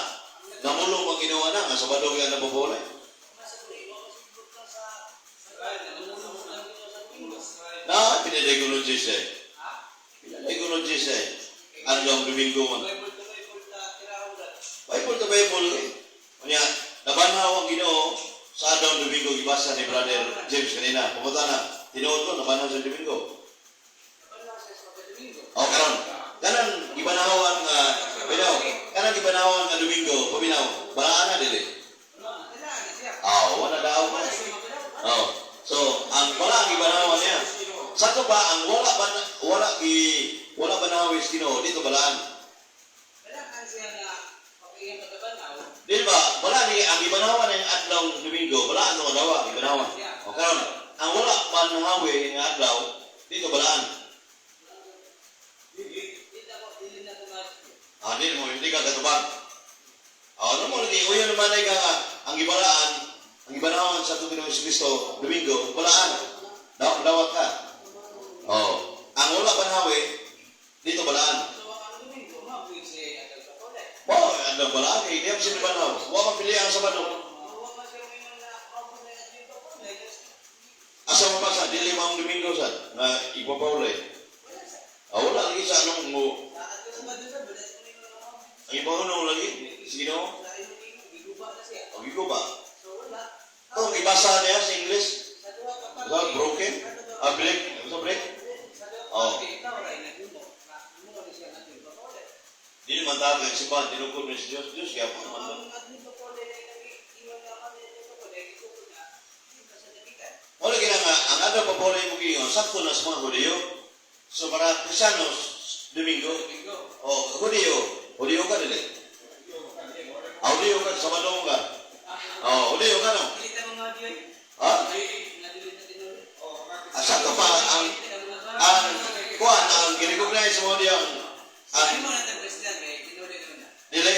[SPEAKER 3] Namulong ang ginawa na, nga Sabado nga nabubuhay. Na, pinadaygo ng Diyos eh. Pinadaygo ng Diyos eh. Ano daw ang Domingo man?
[SPEAKER 5] Bible to Bible ta tirahulat.
[SPEAKER 3] Bible to Bible eh. Unya, nabanhaw ang Ginoo sa adlaw Domingo gibasa ni Brother James kanina. Pumunta na, tinuod ko, nabanhaw sa Domingo.
[SPEAKER 5] Nabanhaw siya sa Domingo.
[SPEAKER 3] O karon, kanang gibanhawan nga binaw, kanang gibanhawan nga Domingo, paminaw, balaan na dili.
[SPEAKER 5] Kailangan siya.
[SPEAKER 3] Ah, wala daw man. Oh. So, ang wala ang gibanhawan niya. Sa to ba ang wala ba wala gi wala banhawis Ginoo dito balaan.
[SPEAKER 5] Kailangan siya na pag-iyang pagkabanhaw.
[SPEAKER 3] Di ba? Wala ni ang gibanhawan ng adlaw Domingo, balaan no daw ang gibanhawan. O karon, ang wala banhawi nga adlaw dito balaan.
[SPEAKER 5] Hindi na ko, hindi na tumas.
[SPEAKER 3] Ah, di mo hindi ka katubag. Ah, ano mo lagi uyon naman ay ka nga ang gibalaan, ang gibanhawan sa atong Ginoong Kristo Domingo, balaan. Daw dawat ka. Oh, ang wala banhawi dito balaan.
[SPEAKER 5] So, ang Domingo, mabuhay siya adlaw sa kulay.
[SPEAKER 3] Wow, ang balaan kay di mo sila banhaw. Wa man pili ang Sabado.
[SPEAKER 5] Huwag man siya ngayon na mabuhay na dito kulay.
[SPEAKER 3] Asa mo pa sa dili maong Domingo sa na ipapaulay.
[SPEAKER 5] Wala siya.
[SPEAKER 3] Ah, wala lagi sa anong mo.
[SPEAKER 5] Adlaw sa Sabado sa Sabado, Domingo na mabuhay.
[SPEAKER 3] Ang ipahunaw lagi, sige no.
[SPEAKER 5] Sa Domingo, giguba na siya.
[SPEAKER 3] Ang ko ba?
[SPEAKER 5] So, wala.
[SPEAKER 3] Kung ibasa niya sa English,
[SPEAKER 5] Sa duha ka parte.
[SPEAKER 3] sa broken, ah, break, sa break.
[SPEAKER 5] Sa duha ka
[SPEAKER 3] Oh.
[SPEAKER 5] parte, ikaw ra inagumo. Na imo ni siya natin pakulay.
[SPEAKER 3] Dili man tayo ang simbahan, tinukod ni si Diyos, Diyos kaya po
[SPEAKER 5] So,
[SPEAKER 3] naman.
[SPEAKER 5] ang admin pakulay na ingon nga kami na pakulay, gisukod na, hindi pa sa dagitan.
[SPEAKER 3] Wala gina nga, ang adlaw papaulay mo giingon, sakto na sa mga Hudiyo. So para Kristiyanos, Domingo,
[SPEAKER 5] Domingo.
[SPEAKER 3] o Hudiyo, Hudiyo ka dili. Ah, Hudiyo ka, Sabado mo ka. Oh, Hudiyo ka no.
[SPEAKER 5] Pilita mga Diyoy.
[SPEAKER 3] Ha?
[SPEAKER 5] Nadilit na tinuli.
[SPEAKER 3] Ah, sakto pa ang kuan ang girecognize sa mga Hudiyo ang
[SPEAKER 5] Ano mo natin, President, eh, tinuli naman na.
[SPEAKER 3] dili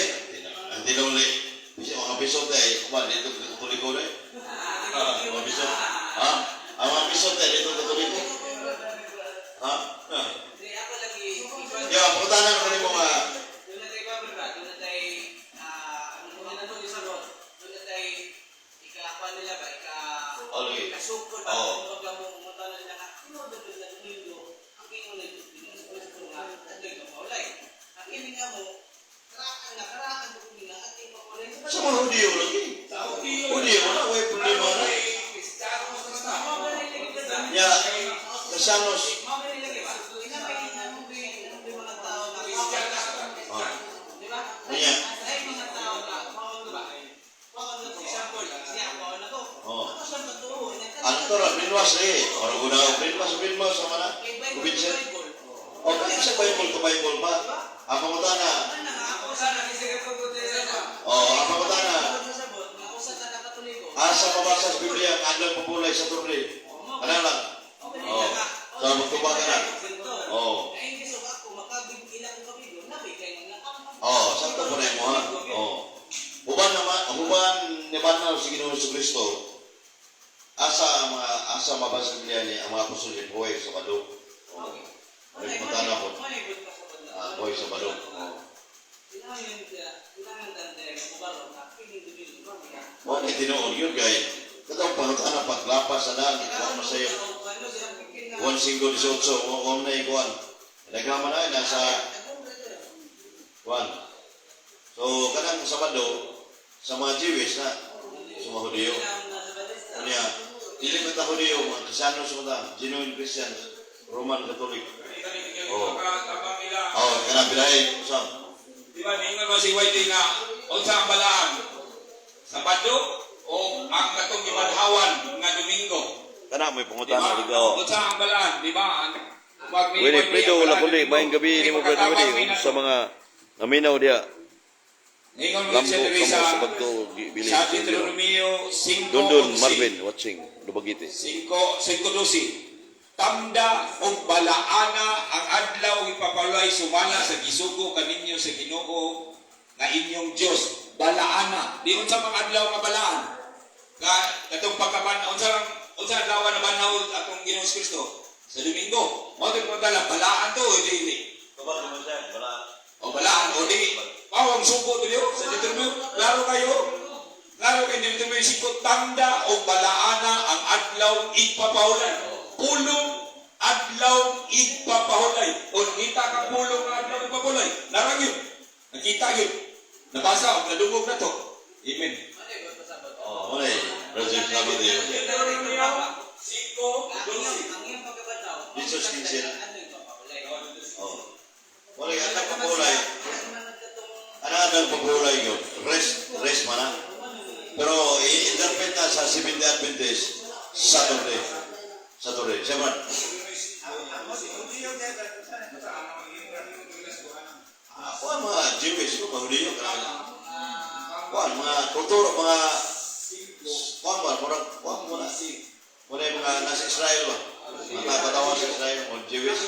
[SPEAKER 3] ang tinuli. Bisa mga pisot eh, kuan dito katoliko na eh. Ah, mga pisot. Ha? Ang mga pisot eh dito katoliko. Ha? Ha.
[SPEAKER 5] Hindi, ako lagi,
[SPEAKER 3] Ya, pangutanan ko nimo nga
[SPEAKER 5] doon na tayo Bible ba? Doon na tayo, ano mo na doon sa road? Doon na tayo, ikakuha nila ba? Ika,
[SPEAKER 3] Oh, lagi.
[SPEAKER 5] ikasukol ba?
[SPEAKER 3] Oo.
[SPEAKER 5] Huwag lang mo umunta na nila nga, ano doon doon na Domingo, ang kingo na ito, Diyos ko nga, adoy ka paulay. Ang ini nga mo, karakan na, karakan ko nga, at yung paulay sa
[SPEAKER 3] sa mga Hudiyo lagi. Hudiyo wala way problema na. Ya, Kristiyanos. Ah. Nya. Oh. Ano to ra brainwash eh. Ora guna brainwash brainwash sama na. Kubinsin. O kaya sa Bible to Bible pa. Ang pangutana. Oh, ang pangutana. Asa mabasa sa Biblia ang adlaw papulay sa turli. Ano lang? Oh. Sa magtuba ka na. Oh. Oh, sakto po na mo ha. Oh. Uban naman, uban ni Banal si Ginoong Kristo. Asa ang mga asa mabasa sa Biblia ni ang mga apostol ni buhay sa Sabado. Oh. May pangutana ko. Ah, buhay sa Sabado. Oh. Wala ni tinuod yun kay katong pangutana paglapas sa daan, ikuan mo sa'yo. 1:5-18, wa na ikuan. Nagama na nasa kuan. So kanang Sabado sa mga Jewish na sa mga Hudiyo. Unya, dili man ta Hudiyo, mga Kristiyanos mga genuine Christians, Roman Catholic. Oh. Oh, kanang bilahe usab.
[SPEAKER 6] Di ba, niingon mo si Whitey nga, unsa ang balaan? Sabado o ang katong gibanhawan nga Domingo?
[SPEAKER 3] Kana may
[SPEAKER 6] Di
[SPEAKER 3] pangutana
[SPEAKER 6] ba?
[SPEAKER 3] ligaw.
[SPEAKER 6] Unsa ang balaan, di ba? Wag ni
[SPEAKER 3] Willie
[SPEAKER 6] Whitey,
[SPEAKER 3] Fredo
[SPEAKER 6] ang
[SPEAKER 3] wala
[SPEAKER 6] balaan
[SPEAKER 3] kundi
[SPEAKER 6] Domingo.
[SPEAKER 3] maayong gabi
[SPEAKER 6] Kay
[SPEAKER 3] nimo Brother
[SPEAKER 6] makatawag
[SPEAKER 3] Willie
[SPEAKER 6] mi
[SPEAKER 3] ug
[SPEAKER 6] na
[SPEAKER 3] sa mga naminaw diya.
[SPEAKER 6] Ngayon mo
[SPEAKER 3] Lambo
[SPEAKER 6] siya diri
[SPEAKER 3] kamo
[SPEAKER 6] sa
[SPEAKER 3] sa pagtuo gibilin
[SPEAKER 6] sa
[SPEAKER 3] sa inyo.
[SPEAKER 6] Deuteronomio 5.
[SPEAKER 3] Dondon Marvin watching Dumaguete.
[SPEAKER 6] 5 5:12. Tamda og balaana ang adlaw ipapalay sumala sa gisugo kaninyo sa Ginoo nga inyong Dios. Balaana. Di unsa mga adlaw nga balaan? Ka katong pagkaban unsa unsa adlaw na banhaw atong Ginoong Kristo sa Domingo. Mao to pagdala balaan to o dili. O balaan o di. Pawang sugo dili sa Deuteronomio. Klaro kayo. Klaro kay Deuteronomio 5, tanda o balaana ang adlaw igpapahulay. Pulong adlaw igpapahulay. O nakita ka pulong nga adlaw igpapahulay. Narang yun. Nakita yun. Nabasa o nadungog na to. Amen.
[SPEAKER 3] Oh, wala eh. Brazil Sabado yun.
[SPEAKER 6] Deuteronomio 5:12.
[SPEAKER 5] Ang iyang pagkabataw,
[SPEAKER 3] Jesus 15 na.
[SPEAKER 5] ano yung papahulay?
[SPEAKER 3] Oh. Wala yung anak pagulay. Ano ang pagulay yun? Rest, rest man ah. Pero i-interpret na sa Seventh Day Adventist, Saturday. Saturday. Siya man. Ah, kuwan mga Jewish, mga Hudiyo, kanang kuwan, mga kultura, mga kuwan ba, murag, kuwan mo na. Muna yung mga nasa Israel ba? Mga katawan sa Israel, mga Jewish,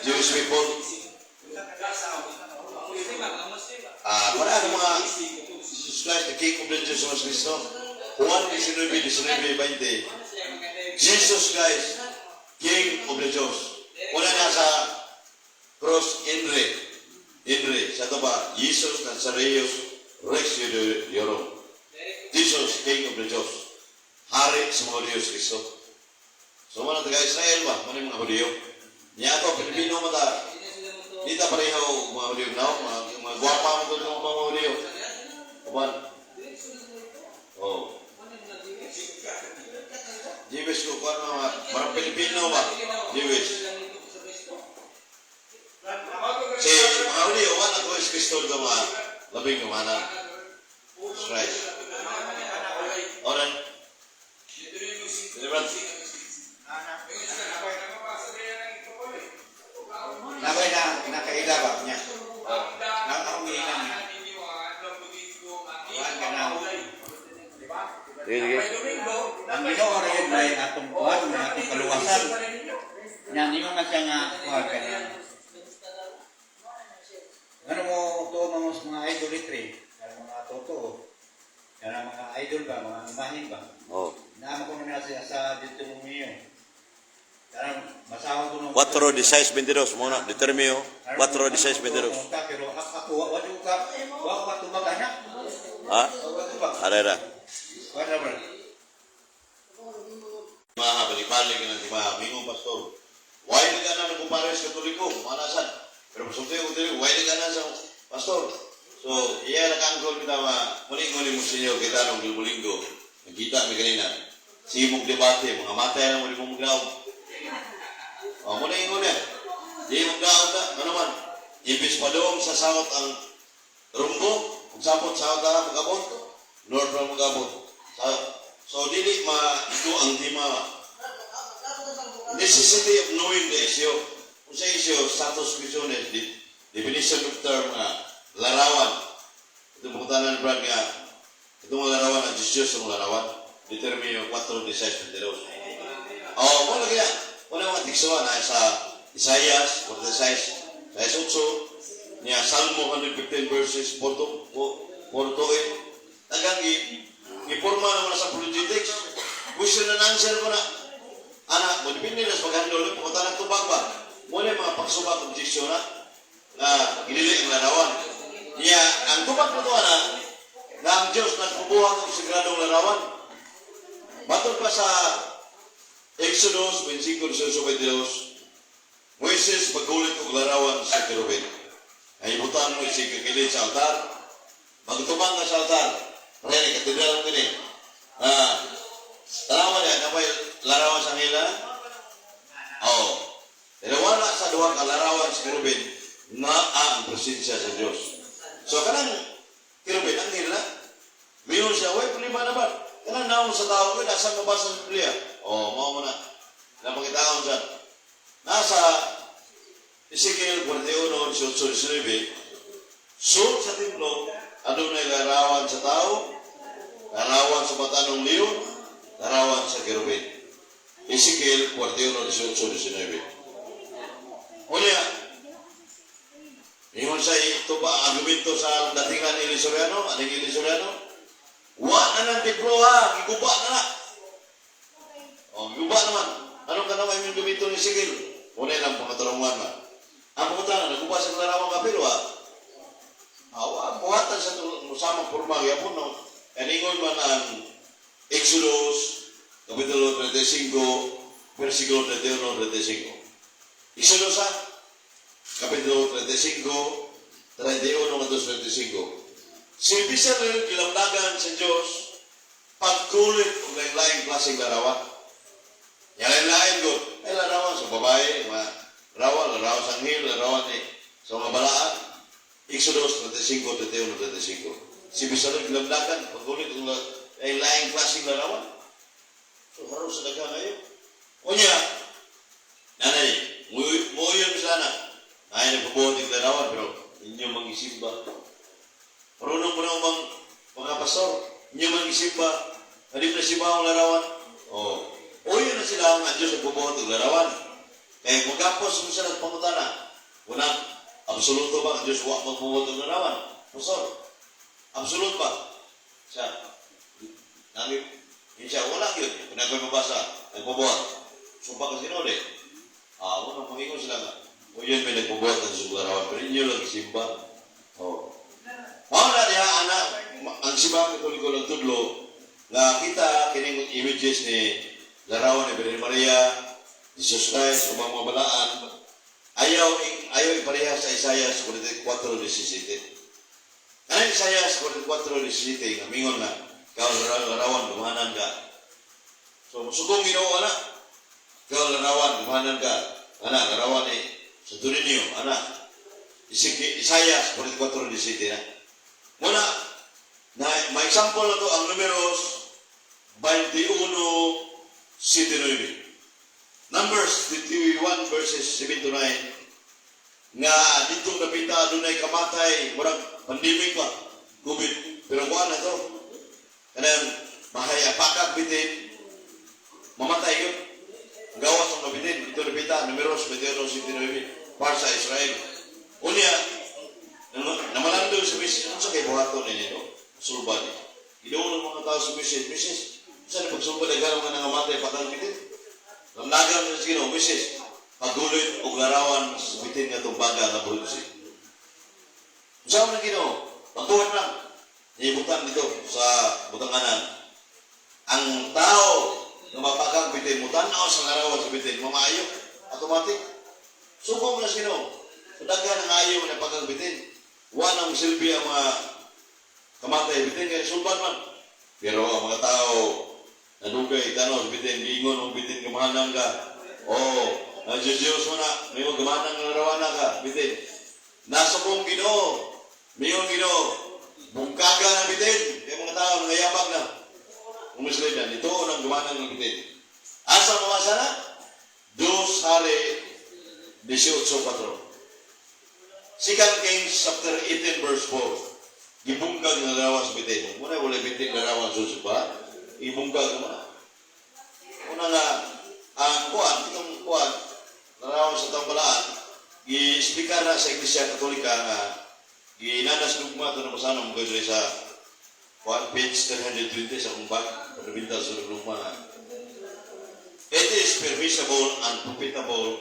[SPEAKER 3] Jewish people. Ah, wala ang mga Jesus Christ, the King of the Jews, Jesus Cristo. Juan 19, 19, 20. Jesus Christ, King of the Jews. Wala na sa cross Inre. Inre, sa ito ba? Jesus Nazareus Rex Judeorum. Jesus, King of the Jews. Hari sa mga Diyos Kristo. So, mga taga-Israel ba? Mga mga Hudiyo. Niya ato, Pilipino mo ta. Di ta pareho mga Hudiyo na, mga gwapa mo to mga Hudiyo. Uban. Oh. Jewish ko kuan mga parang Pilipino ba? Jewish. Si mga Hudiyo wala ko is Kristo do mga labing kumana. Christ. Oran. Deliverance.
[SPEAKER 4] Nabay na nakaila ba niya? Ang akong giingan niya. Kuan ka na.
[SPEAKER 3] Sige, sige.
[SPEAKER 4] Ang Ginoo ra yun may atong kuan, may atong kaluwasan. Nya nimo man siya nga kuan ka niya. Ano mo tuo mga mga idolatry, ang mga totoo. Yan ang mga idol ba, mga imahin ba?
[SPEAKER 3] Oh.
[SPEAKER 4] Naama ko na siya sa Deuteronomio. Karang masahol ko nung
[SPEAKER 3] 4, 16, 22. Muna, determino. 4, 16, 22.
[SPEAKER 4] Pero ako, wa ko ka, wa ko tubag anak.
[SPEAKER 3] Ha?
[SPEAKER 4] Wa tubag.
[SPEAKER 3] Arera.
[SPEAKER 4] Whatever.
[SPEAKER 3] Maha, balik-balik na si Maha. Mingo, pastor. Why ka na nagkumpares Katoliko? Manasan. Pero pasulti ko dili, why ka na sa pastor? So, iya nakaangkol kita ma. Muli-nguli mo sa inyo kita nung Gilbolinggo. Nagkita mi kanina. Simog debate, mga matay na muli mong magdaog. O, muli nguli. Di mong daog ka. Ano man? Ibis pa doon sa south ang rumbo. Kung sapot, south na magabot. North na magabot. So, dili ma ito ang tema. Necessity of knowing the issue. Kung sa issue, status questiones, definition of term nga, larawan. Ito pangutanan ni Brad nga, itong mga larawan, ang Diyos Diyos ang larawan. Determine 4, 16, 22. Oh, wala kaya, wala mga tiksoan na sa Isaiah 46, 6, 8, niya Salmo 115 verses 4 to 4 to 8. Tagang giporma naman na sa apologetics. Question and answer ko na. Ana, mo depende na sa paghandol, pumunta ng tubag ba? Muna yung mga pagsubak objection na na ginili ang larawan. Niya, ang tubag ko to ana, na ang Diyos nagpubuhat og sagradong larawan. Matod pa sa Exodus 25, 18, 22, Moises paggulit og larawan sa kerubin. Ay ibutan mo si kakilid sa altar. Magtubang ka sa altar. Rene, katedral mo ini. Ah, tanawa niya, napay larawan sa nila? Oo. Pero wala sa duha ka larawan sa kerubin na ang presensya sa Dios. So kanang kerubin ang nila, Mayon siya, way problema na ba? Kanang naon sa tao, kaya nasa mabasa sa Biblia. Oo, mao mo na. Napakitaon siya. Nasa Ezekiel 41, 18, 19, suot sa templo Adunay larawan sa tao, larawan sa batan-ong leon, larawan sa kerubin. Ezekiel 41, 18, 19. Unya, ingon sa ito ba argumento sa datingan Eli Soriano, aning Eli Soriano? Wa na ng templo ha, giguba na na. O, giguba naman. Anong kanang ay argumento ni Ezekiel? Una lang pangatarungan ba? Ang pangutana, naguba sa larawan kapil wa? Awa, buhatan sa samang porma gyapon no. Kaningon man ang Exodus kapitulo 35 versikulo 31 35. Exodus ha? Kapitulo 35 31 ngadto 35. Si Bezalel gilamdagan sa Dios pagkulit og lain-laing klaseng larawan. Yang lain-lain ko, ay larawan sa babae, mga larawan, larawan sa anghel, larawan ni sa mga balaan. Exodus 35, 31, 35. Si Bezalel gilamdagan pagkulit og lain-laing klaseng larawan. So, haros sa daghang ngayon. Unya, nanay, muyon sana. Ay, nagpabuhat yung larawan, pero inyo mangisimba. Marunong mo na mang mga pastor, inyo mangisimba. Hindi mo na simba ang larawan. Oh. Uyo na sila ang Diyos nagbubuhat ng larawan. Kaya magapos mo sila sa pangutana. Una, absoluto ba ang Diyos wa magbubuhat ng larawan? Pastor, absolute ba? Siya, nangip, yun siya, wala yun. Kung ako'y mabasa, nagbubuhat. Sumpa ka sinuli. Ah, wala, mangingon sila nga. O yun, may nagbubuhat ng larawan. Pero inyo lang simba. Oh. Mao na diha ana ang Simbahang Katoliko lang tudlo nga kita kining images ni larawan ni Birhen Maria, Jesus Christ, ubang mga balaan, ayaw ayaw ipareha sa Isaiah 44:17. Kanang Isaiah 44:17 nga mingon nga ikaw larawan gumanan ka. So musugong Ginoo ana. Ikaw larawan gumanan ka. Ana larawan ni sa Turinio ana. Isaiah 44:17 na. Muna, na may example na to ang Numeros 21:7-9. Numbers 21 verses 7 to 9 nga dito napita adunay kamatay, murag pandemic ba, COVID, pero kuan na to kanang mahay apakag bitin, mamatay yun. Ang gawas ang nabitin dito napita Numeros 21:7-9 para sa Israel. Unya namalando sa misis, unsa kay buhaton ninyo no? Sulba ni. Giduol ng mga tao sa misis, "Misis, unsa ni pagsulba, daghan mga nangamatay patang bitin?" Lamdagan sa Ginoo, "Misis, paggulit og larawan sa bitin nga tumbaga nga bronze." Unsa man ang Ginoo? Pagbuhat lang. Ibutan dito sa butanganan. Ang tao nga mapakang bitin, mutanaw sa larawan sa bitin, mamaayo, automatic. Sugong na sa Ginoo. So daghan ang ayaw nga napakang bitin. Wa nang silbi ang mga kamatay bitin kay sulban man. Pero ang mga tao nadugay tanaw sa bitin, giingon og bitin, "Gamahanan ka." Oh, na Diyos Diyos mo na, may mga gamahanan nga larawan na ka, bitin. Nasa kong Ginoo, mayon Ginoo, bungkaga na bitin. Kaya mga tao nangayabag na. Umusli na, ito ang gamahanan ng bitin. Asa mo asa na? Dos Hari 18:4. Second Kings chapter 18 verse 4. Gibungkag nga larawan sa bitin. Muna wala bitin larawan sa ba? Ibungkag mo na. Una nga, ang kuan, itong kuan, larawan sa tambalaan, gi-explicar na sa Iglesia Katolika nga ginanas dugma ito na masanong mo sa kuan, page 320 sa akong bag, pagkabinta sa dugma nga. It is permissible and profitable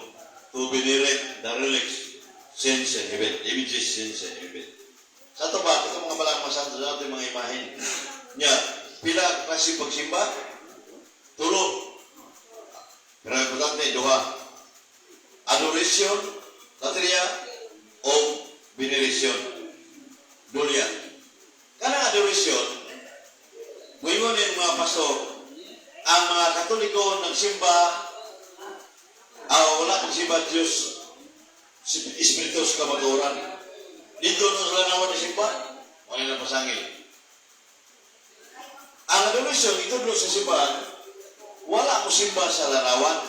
[SPEAKER 3] to venerate the relics, saints in heaven, images, saints in heaven. Sa ito ba, ito mga balang masanto sa ating mga imahen. Nya, pila klase pagsimba? Tulo. Pero importante, duha. Adoration, latria, o veneration. Dulia. Kanang adoration, muingon yung mga pastor, ang mga Katoliko nagsimba, ah, wala magsimba Diyos, Espiritu sa kamatuoran. Dito no sila naman ni simba, wala na pasangil. Ang adoration, itudlo sa simbahan, wala mo simba sa larawan.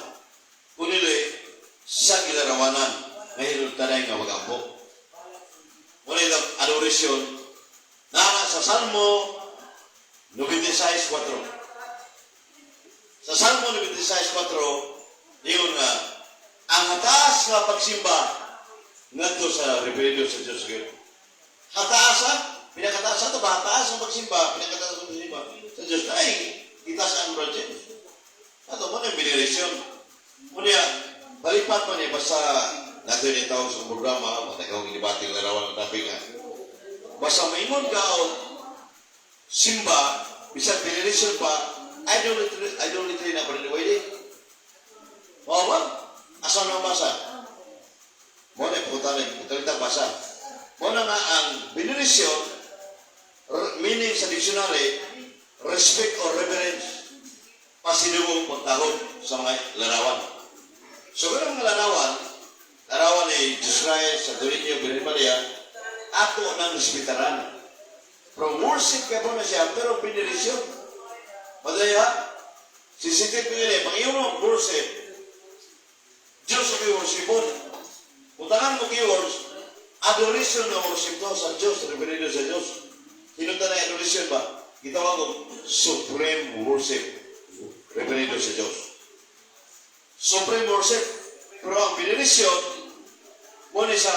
[SPEAKER 3] Kunili, sa gilarawanan, ngayon tanay nga magampo. Wala yung adoration, Nara sa Salmo 96:4. Sa Salmo 96:4, ingon nga, ang hataas nga pagsimba ngadto sa rebelyo sa Diyos gyud. Hataas ha? Pinakataas sa ito ba? Hataas ang pagsimba, pinakataas ang pagsimba sa Diyos. Ay, kita sa ang Brad James. Ato mo na yung veneration. Muna, balipat man eh, basta nato yung tawag sa programa, matay kong inibating larawan ng topic nga. Basta maingon ka o simba, bisan veneration pa, idolatry, idolatry na pa rin, pwede. Mao ba? Asa na basa? Mo na puta na, puta basa. Mo na nga ang veneration, meaning sa dictionary, respect or reverence, pasinubong pagtahod sa mga larawan. So, ganun mga larawan, larawan ni Jesus Christ, Santo Niño, Virgen Maria, ato nang respetaran. From worship kay na siya, pero veneration. Madaya, sensitive ko yun eh, pag iyong worship, Diyos ang worshipon. Utangan mo keywords, adoration na worship to sa Diyos, reverendo sa Diyos. Hinunta na adoration ba? Gitawag ko, supreme worship. Reverendo sa Diyos. Supreme worship. Pero ang veneration, mo ni sa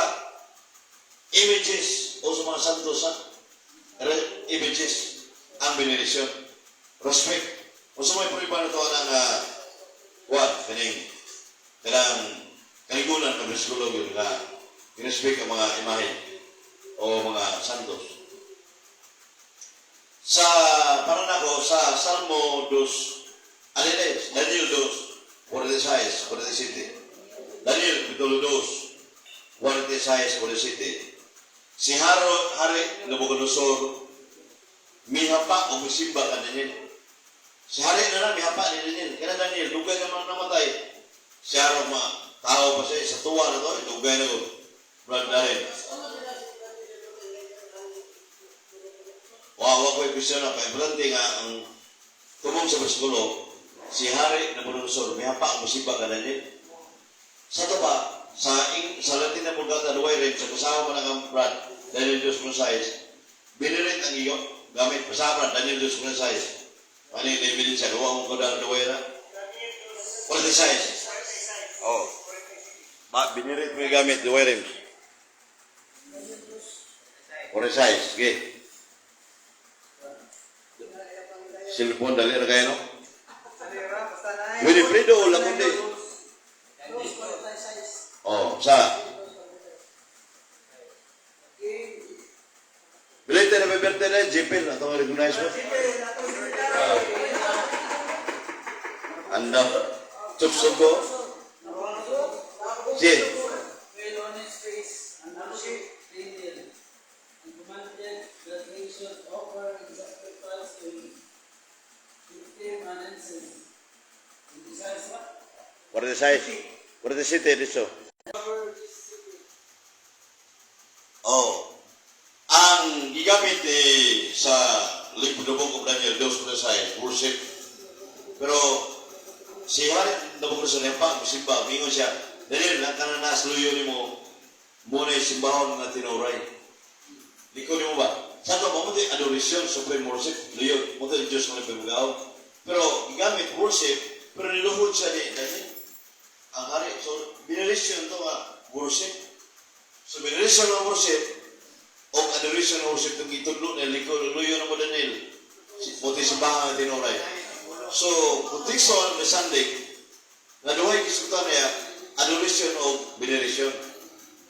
[SPEAKER 3] images o sa mga santos sa images ang veneration. Respect. O sa mga prueba na to ang what? Kaning kanang kaligunan ng bersikulo yun nga ginrespect ang mga imahe o mga santos. Sa para nako sa Salmo 2, Aliles, Daniel 2, 46, 47. Daniel kapitulo 2, 46, 47. Si Haro, Hari Nabucodonosor, mihapa o misimba ka Daniel. Si Hari na lang, mihapa ni Daniel. Kaya Daniel, dugay naman namatay. Si Haro, ma, tao pa siya, sa tuwa na to, dugay na ko. Brad Daniel. Wa wa ko question na paimportante nga ang tumong sa bersikulo, si Hari Nabucodonosor, mihapa o misimba ka Daniel. Sa to pa, sa ing, sa Latin na Vulgata, Duway rin, sa kasama mo na ang Brad, Daniel Diyos Gonzales, binirit ang iyo, gamit, basta Brad, Daniel Diyos Gonzales. Ano yung ebidensya? Gawa mo ko dahil Duway na? 46. Oh. Ba, binirit mo yung gamit, Duway rin. 46, sige. Cellphone, dali na kayo, no? Wilfredo Lagunde. Oh, sa. Bilete na may birthday na, JP, na itong recognize mo. Anda, Tsupsog ko. Sige.
[SPEAKER 5] Fell on his face and worshipped Daniel, and commanded that they should offer and sacrifice to him. Give him an incense. And desires what?
[SPEAKER 3] 46. 47, dito.
[SPEAKER 5] Cover this city.
[SPEAKER 3] Oh. Ang gigamit eh, sa libro ng Book of Daniel, 2.6, worship. Pero si Hari Nabucodonosor niya pa, simba, mingon siya, Daniel, lang ka na nasluyo ni mo, muna yung simbahon nga tinuray. Liko ni mo ba? Sa ito, mamuti adoration, supreme worship, luyo, muti Diyos mo na. Pero gigamit worship, pero niluhod siya ni Daniel. Ang hari, so, veneration to nga worship. So, veneration ng worship, o adoration ng worship, itong itudlo na liko, luyo na mo Daniel. Muti simbahan nga tinuray. So, konteksto ng Sunday, na duhay kisutan niya, adoration o veneration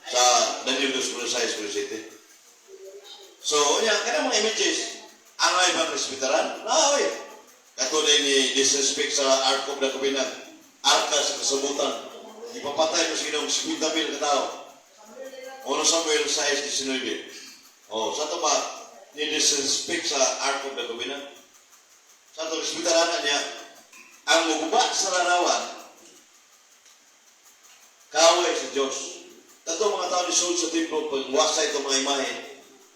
[SPEAKER 3] sa Daniel 2.6, 7. So, unya, kanang mga images, ang ay bang respetaran? Naoy. Katulad ni disrespect sa Ark of the Covenant, Arka sa kasabutan, ipapatay mo sa Ginoong 50 mil katao. 1 Samuel 6:19. Oh, sa ito ba, ni disrespect sa Ark of the Covenant? Sa ito, respetaran na niya, ang muguba sa larawan, kaaway sa Diyos. Tato mga tao ni Saul sa templo, pagwasa itong mga imahe,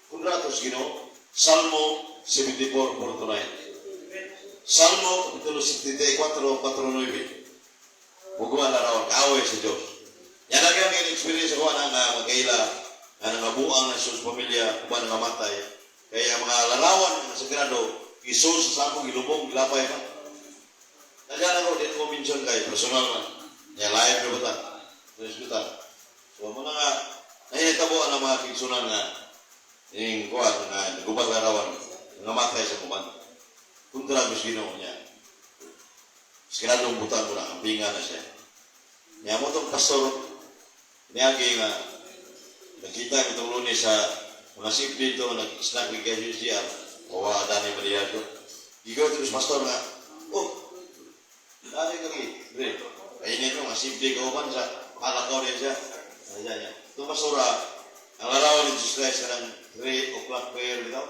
[SPEAKER 3] kontrato sa Ginoo, Salmo 74, 4-9. Salmo, Kapitulo 74, 4-9. Muguba larawan, kaaway sa Diyos. Yan ang yung experience ko na nga magkaila, nga nangabuang na sus pamilya, uban nga matay. Kaya mga larawan ng sagrado, isul sa sakong gilubong, gilapay pa. Kaya ako, di ko mention kay personal man. Nya live na ba ta? Diskutan. So, muna nga, nahihitabo ang mga kigsunan nga, yung kuwan nga, nagubang larawan, nga matay sa kuman. Kontra Diyos Ginoo niya. Sagradong butang ko na, ang binga na siya. Niya mo itong pastor, niya nga, nakita ko itong Lunes sa mga sip dito, nag-snack with kay UCR, o Dani Mariado. Ikaw ito pastor nga, oh, dali ka lagi, bre, kainin ko, nga simple ka uban sa palakaw niya siya. Ano siya niya. Itong pastora, ang larawan ni Jesus Christ kanang 3 o'clock prayer bitaw.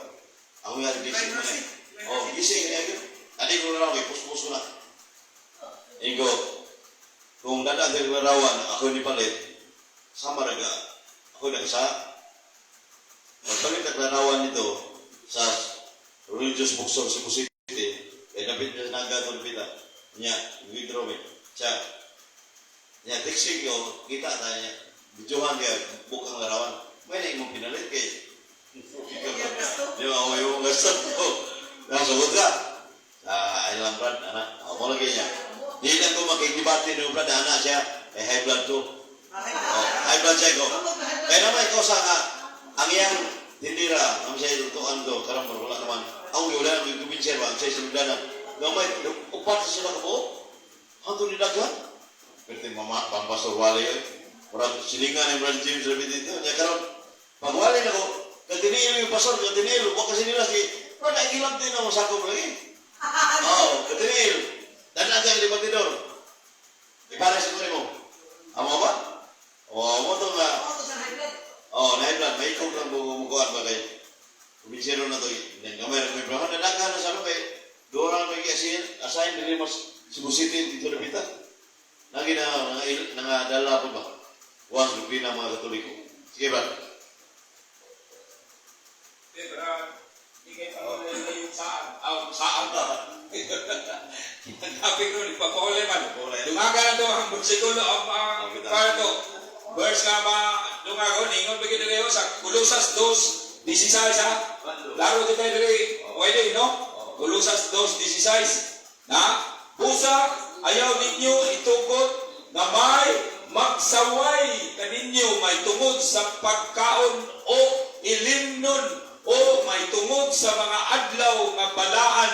[SPEAKER 3] Ako nga, gising mo niya. Oh, gising niya yun. Adi ko larawan, kay puspos ko na. Ingo, kung dadaan sa larawan, ako ni palit, sama raga, ako nagsa. Pagpalit ang larawan nito sa religious bookstore sa Cebu City, kaya napit niya sa naga itong pita. Niya, withdraw me. Siya, niya, text ko, kita tayo niya. Videohan kaya, bukang larawan. May na imong pinalit kay. Di ba, ako yung gasto ko. Nasugot ka. Sa ay lang, Brad, anak. Ako mo lagi niya. Di lang ko makikibati ni Brad, anak siya. Eh, high blood to. Oh, high blood siya ko. Kaya naman ikaw sa nga, ang iyang tindira, ang siya itutuan do, karang wala naman. Ang wala ang kumbinser ba, ang siya sinugdanan. Gamay, upat sa sila kabuok. Ang ni daghan. Pero mama, pampastor wali yun. Murag silingan ni Brad James Rabi dito. Nya karon, pagwali na ko, katinilo yung pastor, katinilo, wa kasi nila si, bro, nakikilam din ako sa akong lagi. Oo, katinilo. Dana ang libatidor. Ipares ko nimo. Amo ba? Oo, mo to nga. Oo, naiblan, may ikog lang bumukuan ba kay kuminsero na to. Nang gamay ra may brahan, nadaghan na sa ano kay doon lang may assign, assign dili mas Cebu City dito na pita. Lagi na nangadala po ba? Was doktrina mga Katoliko. Sige ba?
[SPEAKER 6] Di ba? Di kayo pangulay yung saan. Ah, saan ba? Ang topic ron, ipapahuli man. Dungaga na to ang bersikulo, ang para to. Verse nga ba, dungago, ningon pa kita kayo sa Kolosas 2:16 ha. Laro kita diri, pwede, no? Kolosas 2:16. Na, busa, ayaw ninyo itugot na may magsaway kaninyo may tungod sa pagkaon o ilimnon o may tungod sa mga adlaw nga balaan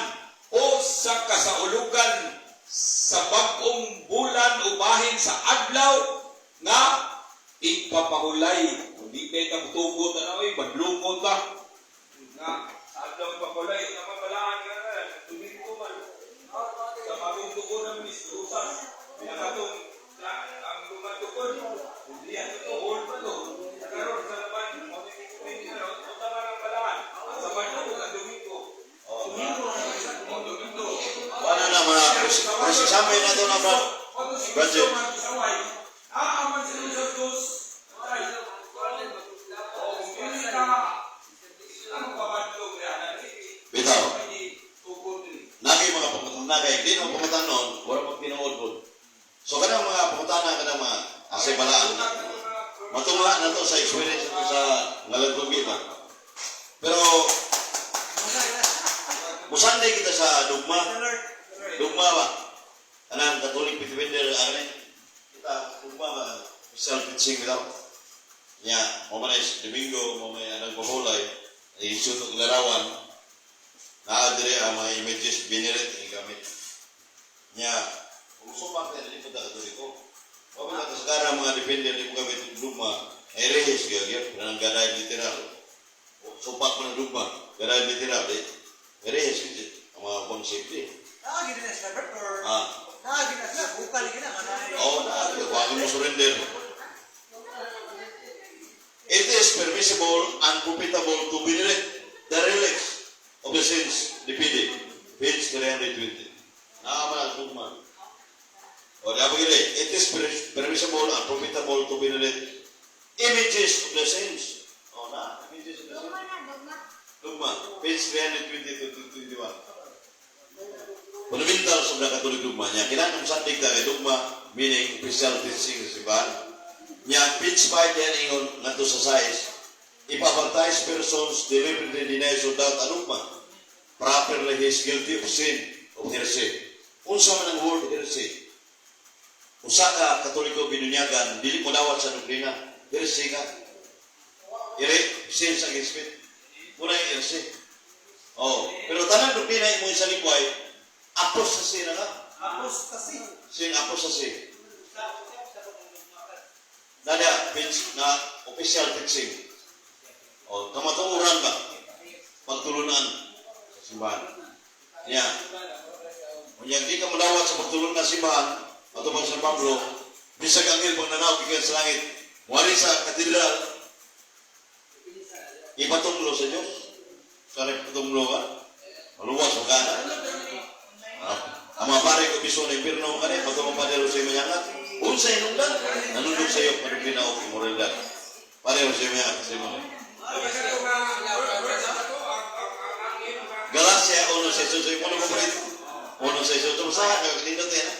[SPEAKER 6] o sa kasaulugan sa bag-ong bulan o bahin sa adlaw nga igpapahulay. Hindi kay kang tugot ano ay badlungon ka. Nga sa adlaw igpapahulay nga mabalaan nga na Domingo man. Sa bagong tugon ng ministrusas. Kaya katong ang lumatukod, hindi yan tutuhol pa to. Karon sa laban, mo ni unsa man ang balaan. Ang sa badlungon ang Domingo. Oh, Domingo.
[SPEAKER 3] Wala na mga cross-examine na to na Brad. Brad James.
[SPEAKER 6] Aaman sa Jesus. Ay, oh, kung pili ka, ang pabadlong na
[SPEAKER 3] Bitaw.
[SPEAKER 6] Tugod din.
[SPEAKER 3] Nagi mga pangutana kay di no pangutanon, wala pag tinuod po. So kanang mga pangutana kanang mga asay balaan. Matunga na to sa experience nato sa ngalagbugi ba. Pero musanday kita sa dugma. Dugma ba? Anang Catholic Defender ano kita dugma ba? Self teaching bitaw. Nya, mo man is Domingo, mo may anang pahulay, isut og larawan. Naa dire ang mga images binerit ang gamit. Nya, kung sumak na dili pa ta Katoliko. Wa ba ta sa mga defender di mo gamit og dugma, ay rehis gyud gyud kanang gaday literal. Supak man ang dugma, gaday literal di. Rehis gyud ang mga ubang safety.
[SPEAKER 4] Naagi na sila, Bert, or naagi na sila, bukal gina, manay.
[SPEAKER 3] Oo, na, wag mo surrender. It is permissible and profitable to venerate the relics of the saints depicted. Page 320. Naaman ang dugma. O, di ba gini? It is permissible and profitable to venerate images of the saints. O, na, images of the saints. Dugma. Page 320 to 21. Fundamentals of the Catholic dogma niya. Kailangan sandig ta kay dogma, meaning official teaching sa simbahan. Niya, page 5 yan ingon ngadto sa size. If a baptized persons deliberately denies or doubt a dogma, properly he is guilty of sin of heresy. Unsa man ang word heresy? Usa ka Katoliko binunyagan, dili mo dawat sa doktrina, heresy ka. Ire, sins against faith. Muna yung heresy. Oh, pero tanang doktrina imo sa likway, apostasy na ka.
[SPEAKER 4] Apostasy.
[SPEAKER 3] Sin apostasy. Nada, page na official teaching. O, kamatuoran ba? Pagtulunan sa simbahan. Niya. Unya, di ka madawat sa pagtulunan sa simbahan, ato pa San Pablo, bisag anghel pang nanaw gikan sa langit, wari sa katedral, ipatunglo sa Diyos. Sa ipatunglo ka, maluwas ka na. Ah, ang mga pare ko biso na impirno ka ni, patungong Padre Jose Mayangat, unsa inungdan, nanundog sa iyo, panugina o imoralidad. Padre Jose Mayangat, sa imo. Galacia 1:6, imo na paborito. 1:6, basta kaganindot eh, na.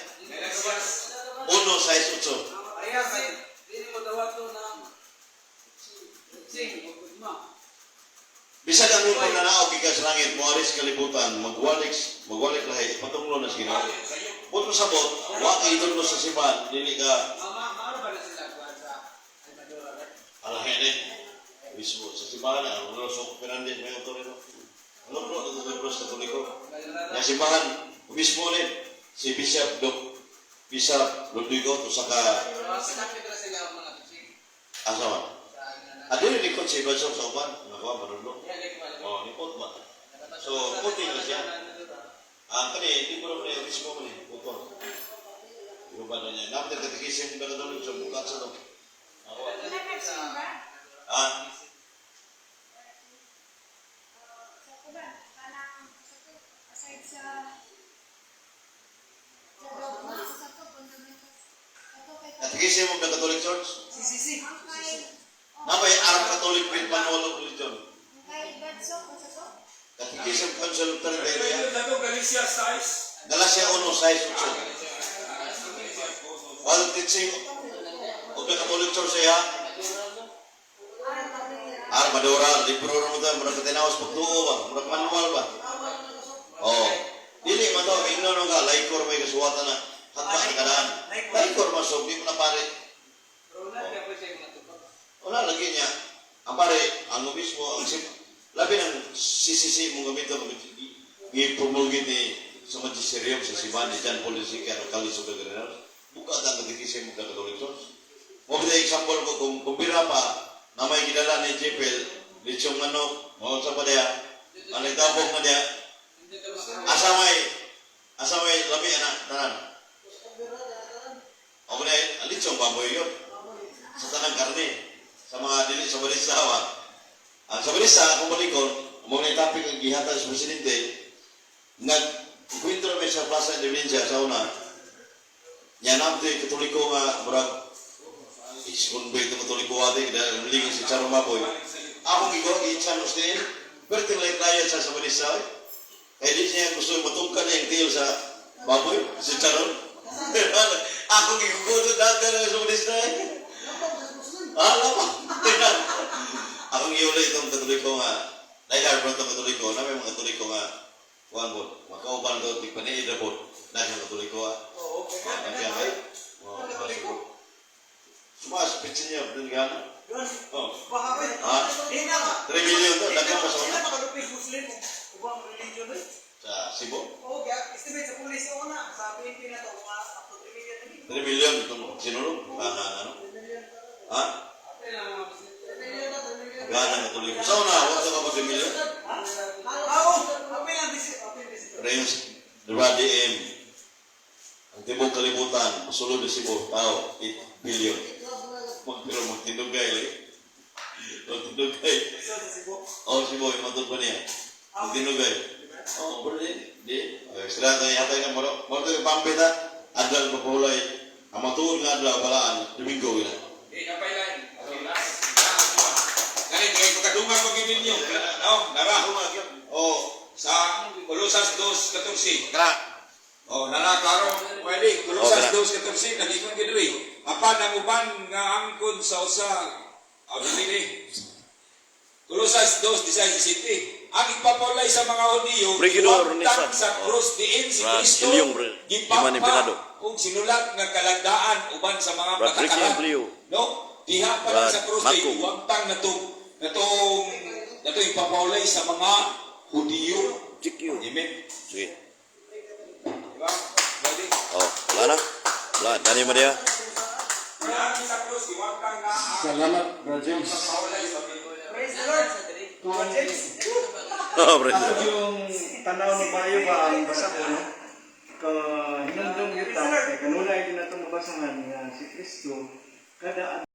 [SPEAKER 3] 1:6.
[SPEAKER 5] Dili mo dawat to ng sing o gudma.
[SPEAKER 3] Bisag ang iyong pananaw gikan sa langit, moari sa kalibutan, magwalik, magwalik lahi, patunglo na sa Ginoo. But mo sabot, wa ka idolo sa simbahan, dili ka
[SPEAKER 5] Mama, maaro ba na sila kuan sa Almadora ba?
[SPEAKER 3] alahin eh. Mismo sa simbahan na, ang Rosso Fernandez may autor nito. Ano bro, ito ito sa Katoliko. Nga simbahan, mismo ni, si Bishop Doc, Bishop Rodrigo, to sa ka,
[SPEAKER 5] Sinapit na sila ang mga teaching
[SPEAKER 3] asa man.
[SPEAKER 5] sa
[SPEAKER 3] Adili likod si Bishop sa uban, nakuha, manundok.
[SPEAKER 5] Yeah, like wala.
[SPEAKER 3] Oh, likod ba? So, puti na siya. Ang kani, hindi mo rin mismo mo ni, utol. Yung ba na niya? Napit katikisim ba na doon sa bukat sa to? Ako.
[SPEAKER 7] Nakasimba?
[SPEAKER 3] Ah,
[SPEAKER 7] Sa kuban, kanang sa to, aside sa dogma, sa to, fundamentals. Sa to kay
[SPEAKER 3] katikisim mo na Catholic Church?
[SPEAKER 4] CCC.
[SPEAKER 7] Ang kay, oh,
[SPEAKER 3] Napay Arab Catholic with Manual of Religion.
[SPEAKER 7] ang kay Badso, sa to?
[SPEAKER 3] Catechism Council of Trent,
[SPEAKER 6] Pero dato Galicia size.
[SPEAKER 3] Galacia 1, 6, 8. While teaching of the Catholic Church siya, Armadora, libro ra mo ta, murag katinawas pagtuo ba, murag manual ba? Oh. Dili man to, ingnon no ka, laikor may kasuwatan na hatba na kadaan. Laikor man so, di mo na pare.
[SPEAKER 5] Ronald ka po siya mga tubag.
[SPEAKER 3] Wala lagi niya. Ang pare, ang obispo, ang sim, labi ng CCC mong gamito, gi-promulgate ni sa magisterium sa simbahan ni John Paul II ang College of the Generals. Buka ang katikism ng Catholic Church. Mo ba example ko kung bira pa na may gidala ni JPL, lechong manok, mo sa pa diya, ang nagtabok na diya, asa may lami ana tanan. O na lechong baboy yun sa tanang karne sa mga dili sa balisa ba. Ang sa balisa kung balikon, mo na topic ang gihatag sa presidente, nag kwento may sa Plaza Indonesia sa una. Nya namto yung Katoliko nga murag is-convert ng Katoliko ate dahil ligo si Charo Maboy. Akong gigo gi-chan din. Pero tinglay layat sa balisa. Eh. Kaya di siya gusto matungkad niya ang tiil sa baboy, si Charon. Akong giguguto dagan sa balisa. Eh. Ah, lama. Akong iuli itong Katoliko nga, dahil bro itong Katoliko, na may mga Katoliko nga, kuhan po, makauban to, di paniid na po, na siyang Katoliko ah.
[SPEAKER 4] Oo, okay.
[SPEAKER 3] Ah, kaya kay? Oh,
[SPEAKER 4] Katoliko?
[SPEAKER 3] Sumas, pitsin niya, doon gana.
[SPEAKER 4] Yun.
[SPEAKER 3] Oh.
[SPEAKER 4] Baka ko.
[SPEAKER 3] Ha?
[SPEAKER 4] Di na ka.
[SPEAKER 3] 3 million to, daghan pa sa
[SPEAKER 4] Di
[SPEAKER 3] una.
[SPEAKER 4] na makalupig Muslim. Ubang religion eh.
[SPEAKER 3] Sa Cebu,
[SPEAKER 4] Oo, kaya estimate sa police una sa PNP na to, mga up to 3 million na din.
[SPEAKER 3] 3 million itong sinulog, baka ano? Ha? Gana Katoliko. Sa una, wala ka ba 3 million?
[SPEAKER 4] Ha? Oo, apil ang visit, apil visit.
[SPEAKER 3] Reyes, DM, ang tibok kalibutan, sulod na Cebu, tao, 8 billion. Pero magtindugay lagi. Magtindugay.
[SPEAKER 4] So, sa Cebu.
[SPEAKER 3] Oh, Cebu, yung matod pa niya. Magtindugay. Oh, pero di, di. Sila tayo yata nga, moro, moro tayo pampit ha. Adlaw papulay. Ang matuod nga adlaw, balaan, Domingo gina.
[SPEAKER 6] Di na pa ilan. Okay, last. Gani, kay pagkadungag pag ninyo. No, nara.
[SPEAKER 3] Oh,
[SPEAKER 6] Sa Colosas 2:14.
[SPEAKER 3] kra.
[SPEAKER 6] Oh, nara klaro. Pwede. Colosas
[SPEAKER 3] Oh,
[SPEAKER 6] 2:14 nagingon gid diri. Apan ang uban nga angkon sa usa, ah, dili ni. Colosas 2:17. Ang ipapawalay sa mga Hudiyo,
[SPEAKER 3] Brigidor
[SPEAKER 6] wagtang
[SPEAKER 3] Nisa.
[SPEAKER 6] sa krus diin si
[SPEAKER 3] Brad
[SPEAKER 6] Kristo,
[SPEAKER 3] Ilyong, Brad Iman Emperador.
[SPEAKER 6] gipapa ug sinulat nga kalagdaan uban sa mga
[SPEAKER 3] Brad Ricky
[SPEAKER 6] patakaran.
[SPEAKER 3] Empleo.
[SPEAKER 6] No? Diha pa lang
[SPEAKER 3] Brad
[SPEAKER 6] sa krus kay
[SPEAKER 3] Marco.
[SPEAKER 6] wagtang natong natong ipapawalay sa mga Hudiyo.
[SPEAKER 3] GQ.
[SPEAKER 6] Amen.
[SPEAKER 3] Sige.
[SPEAKER 6] Diba? Ready?
[SPEAKER 3] Oh, wala na. Wala, Dani Maria.
[SPEAKER 6] Diha sa krus, giwagtang na ang
[SPEAKER 2] Salamat, Brother James.
[SPEAKER 6] ipapawalay sa mga
[SPEAKER 5] Praise the Lord.
[SPEAKER 2] Kung
[SPEAKER 3] Oh, Brad.
[SPEAKER 2] ako yung tanaw ng bayo ba ang basa ko, no? Ka hinumdum yuta, kay kanunay din natong mabasahan nga si Kristo kada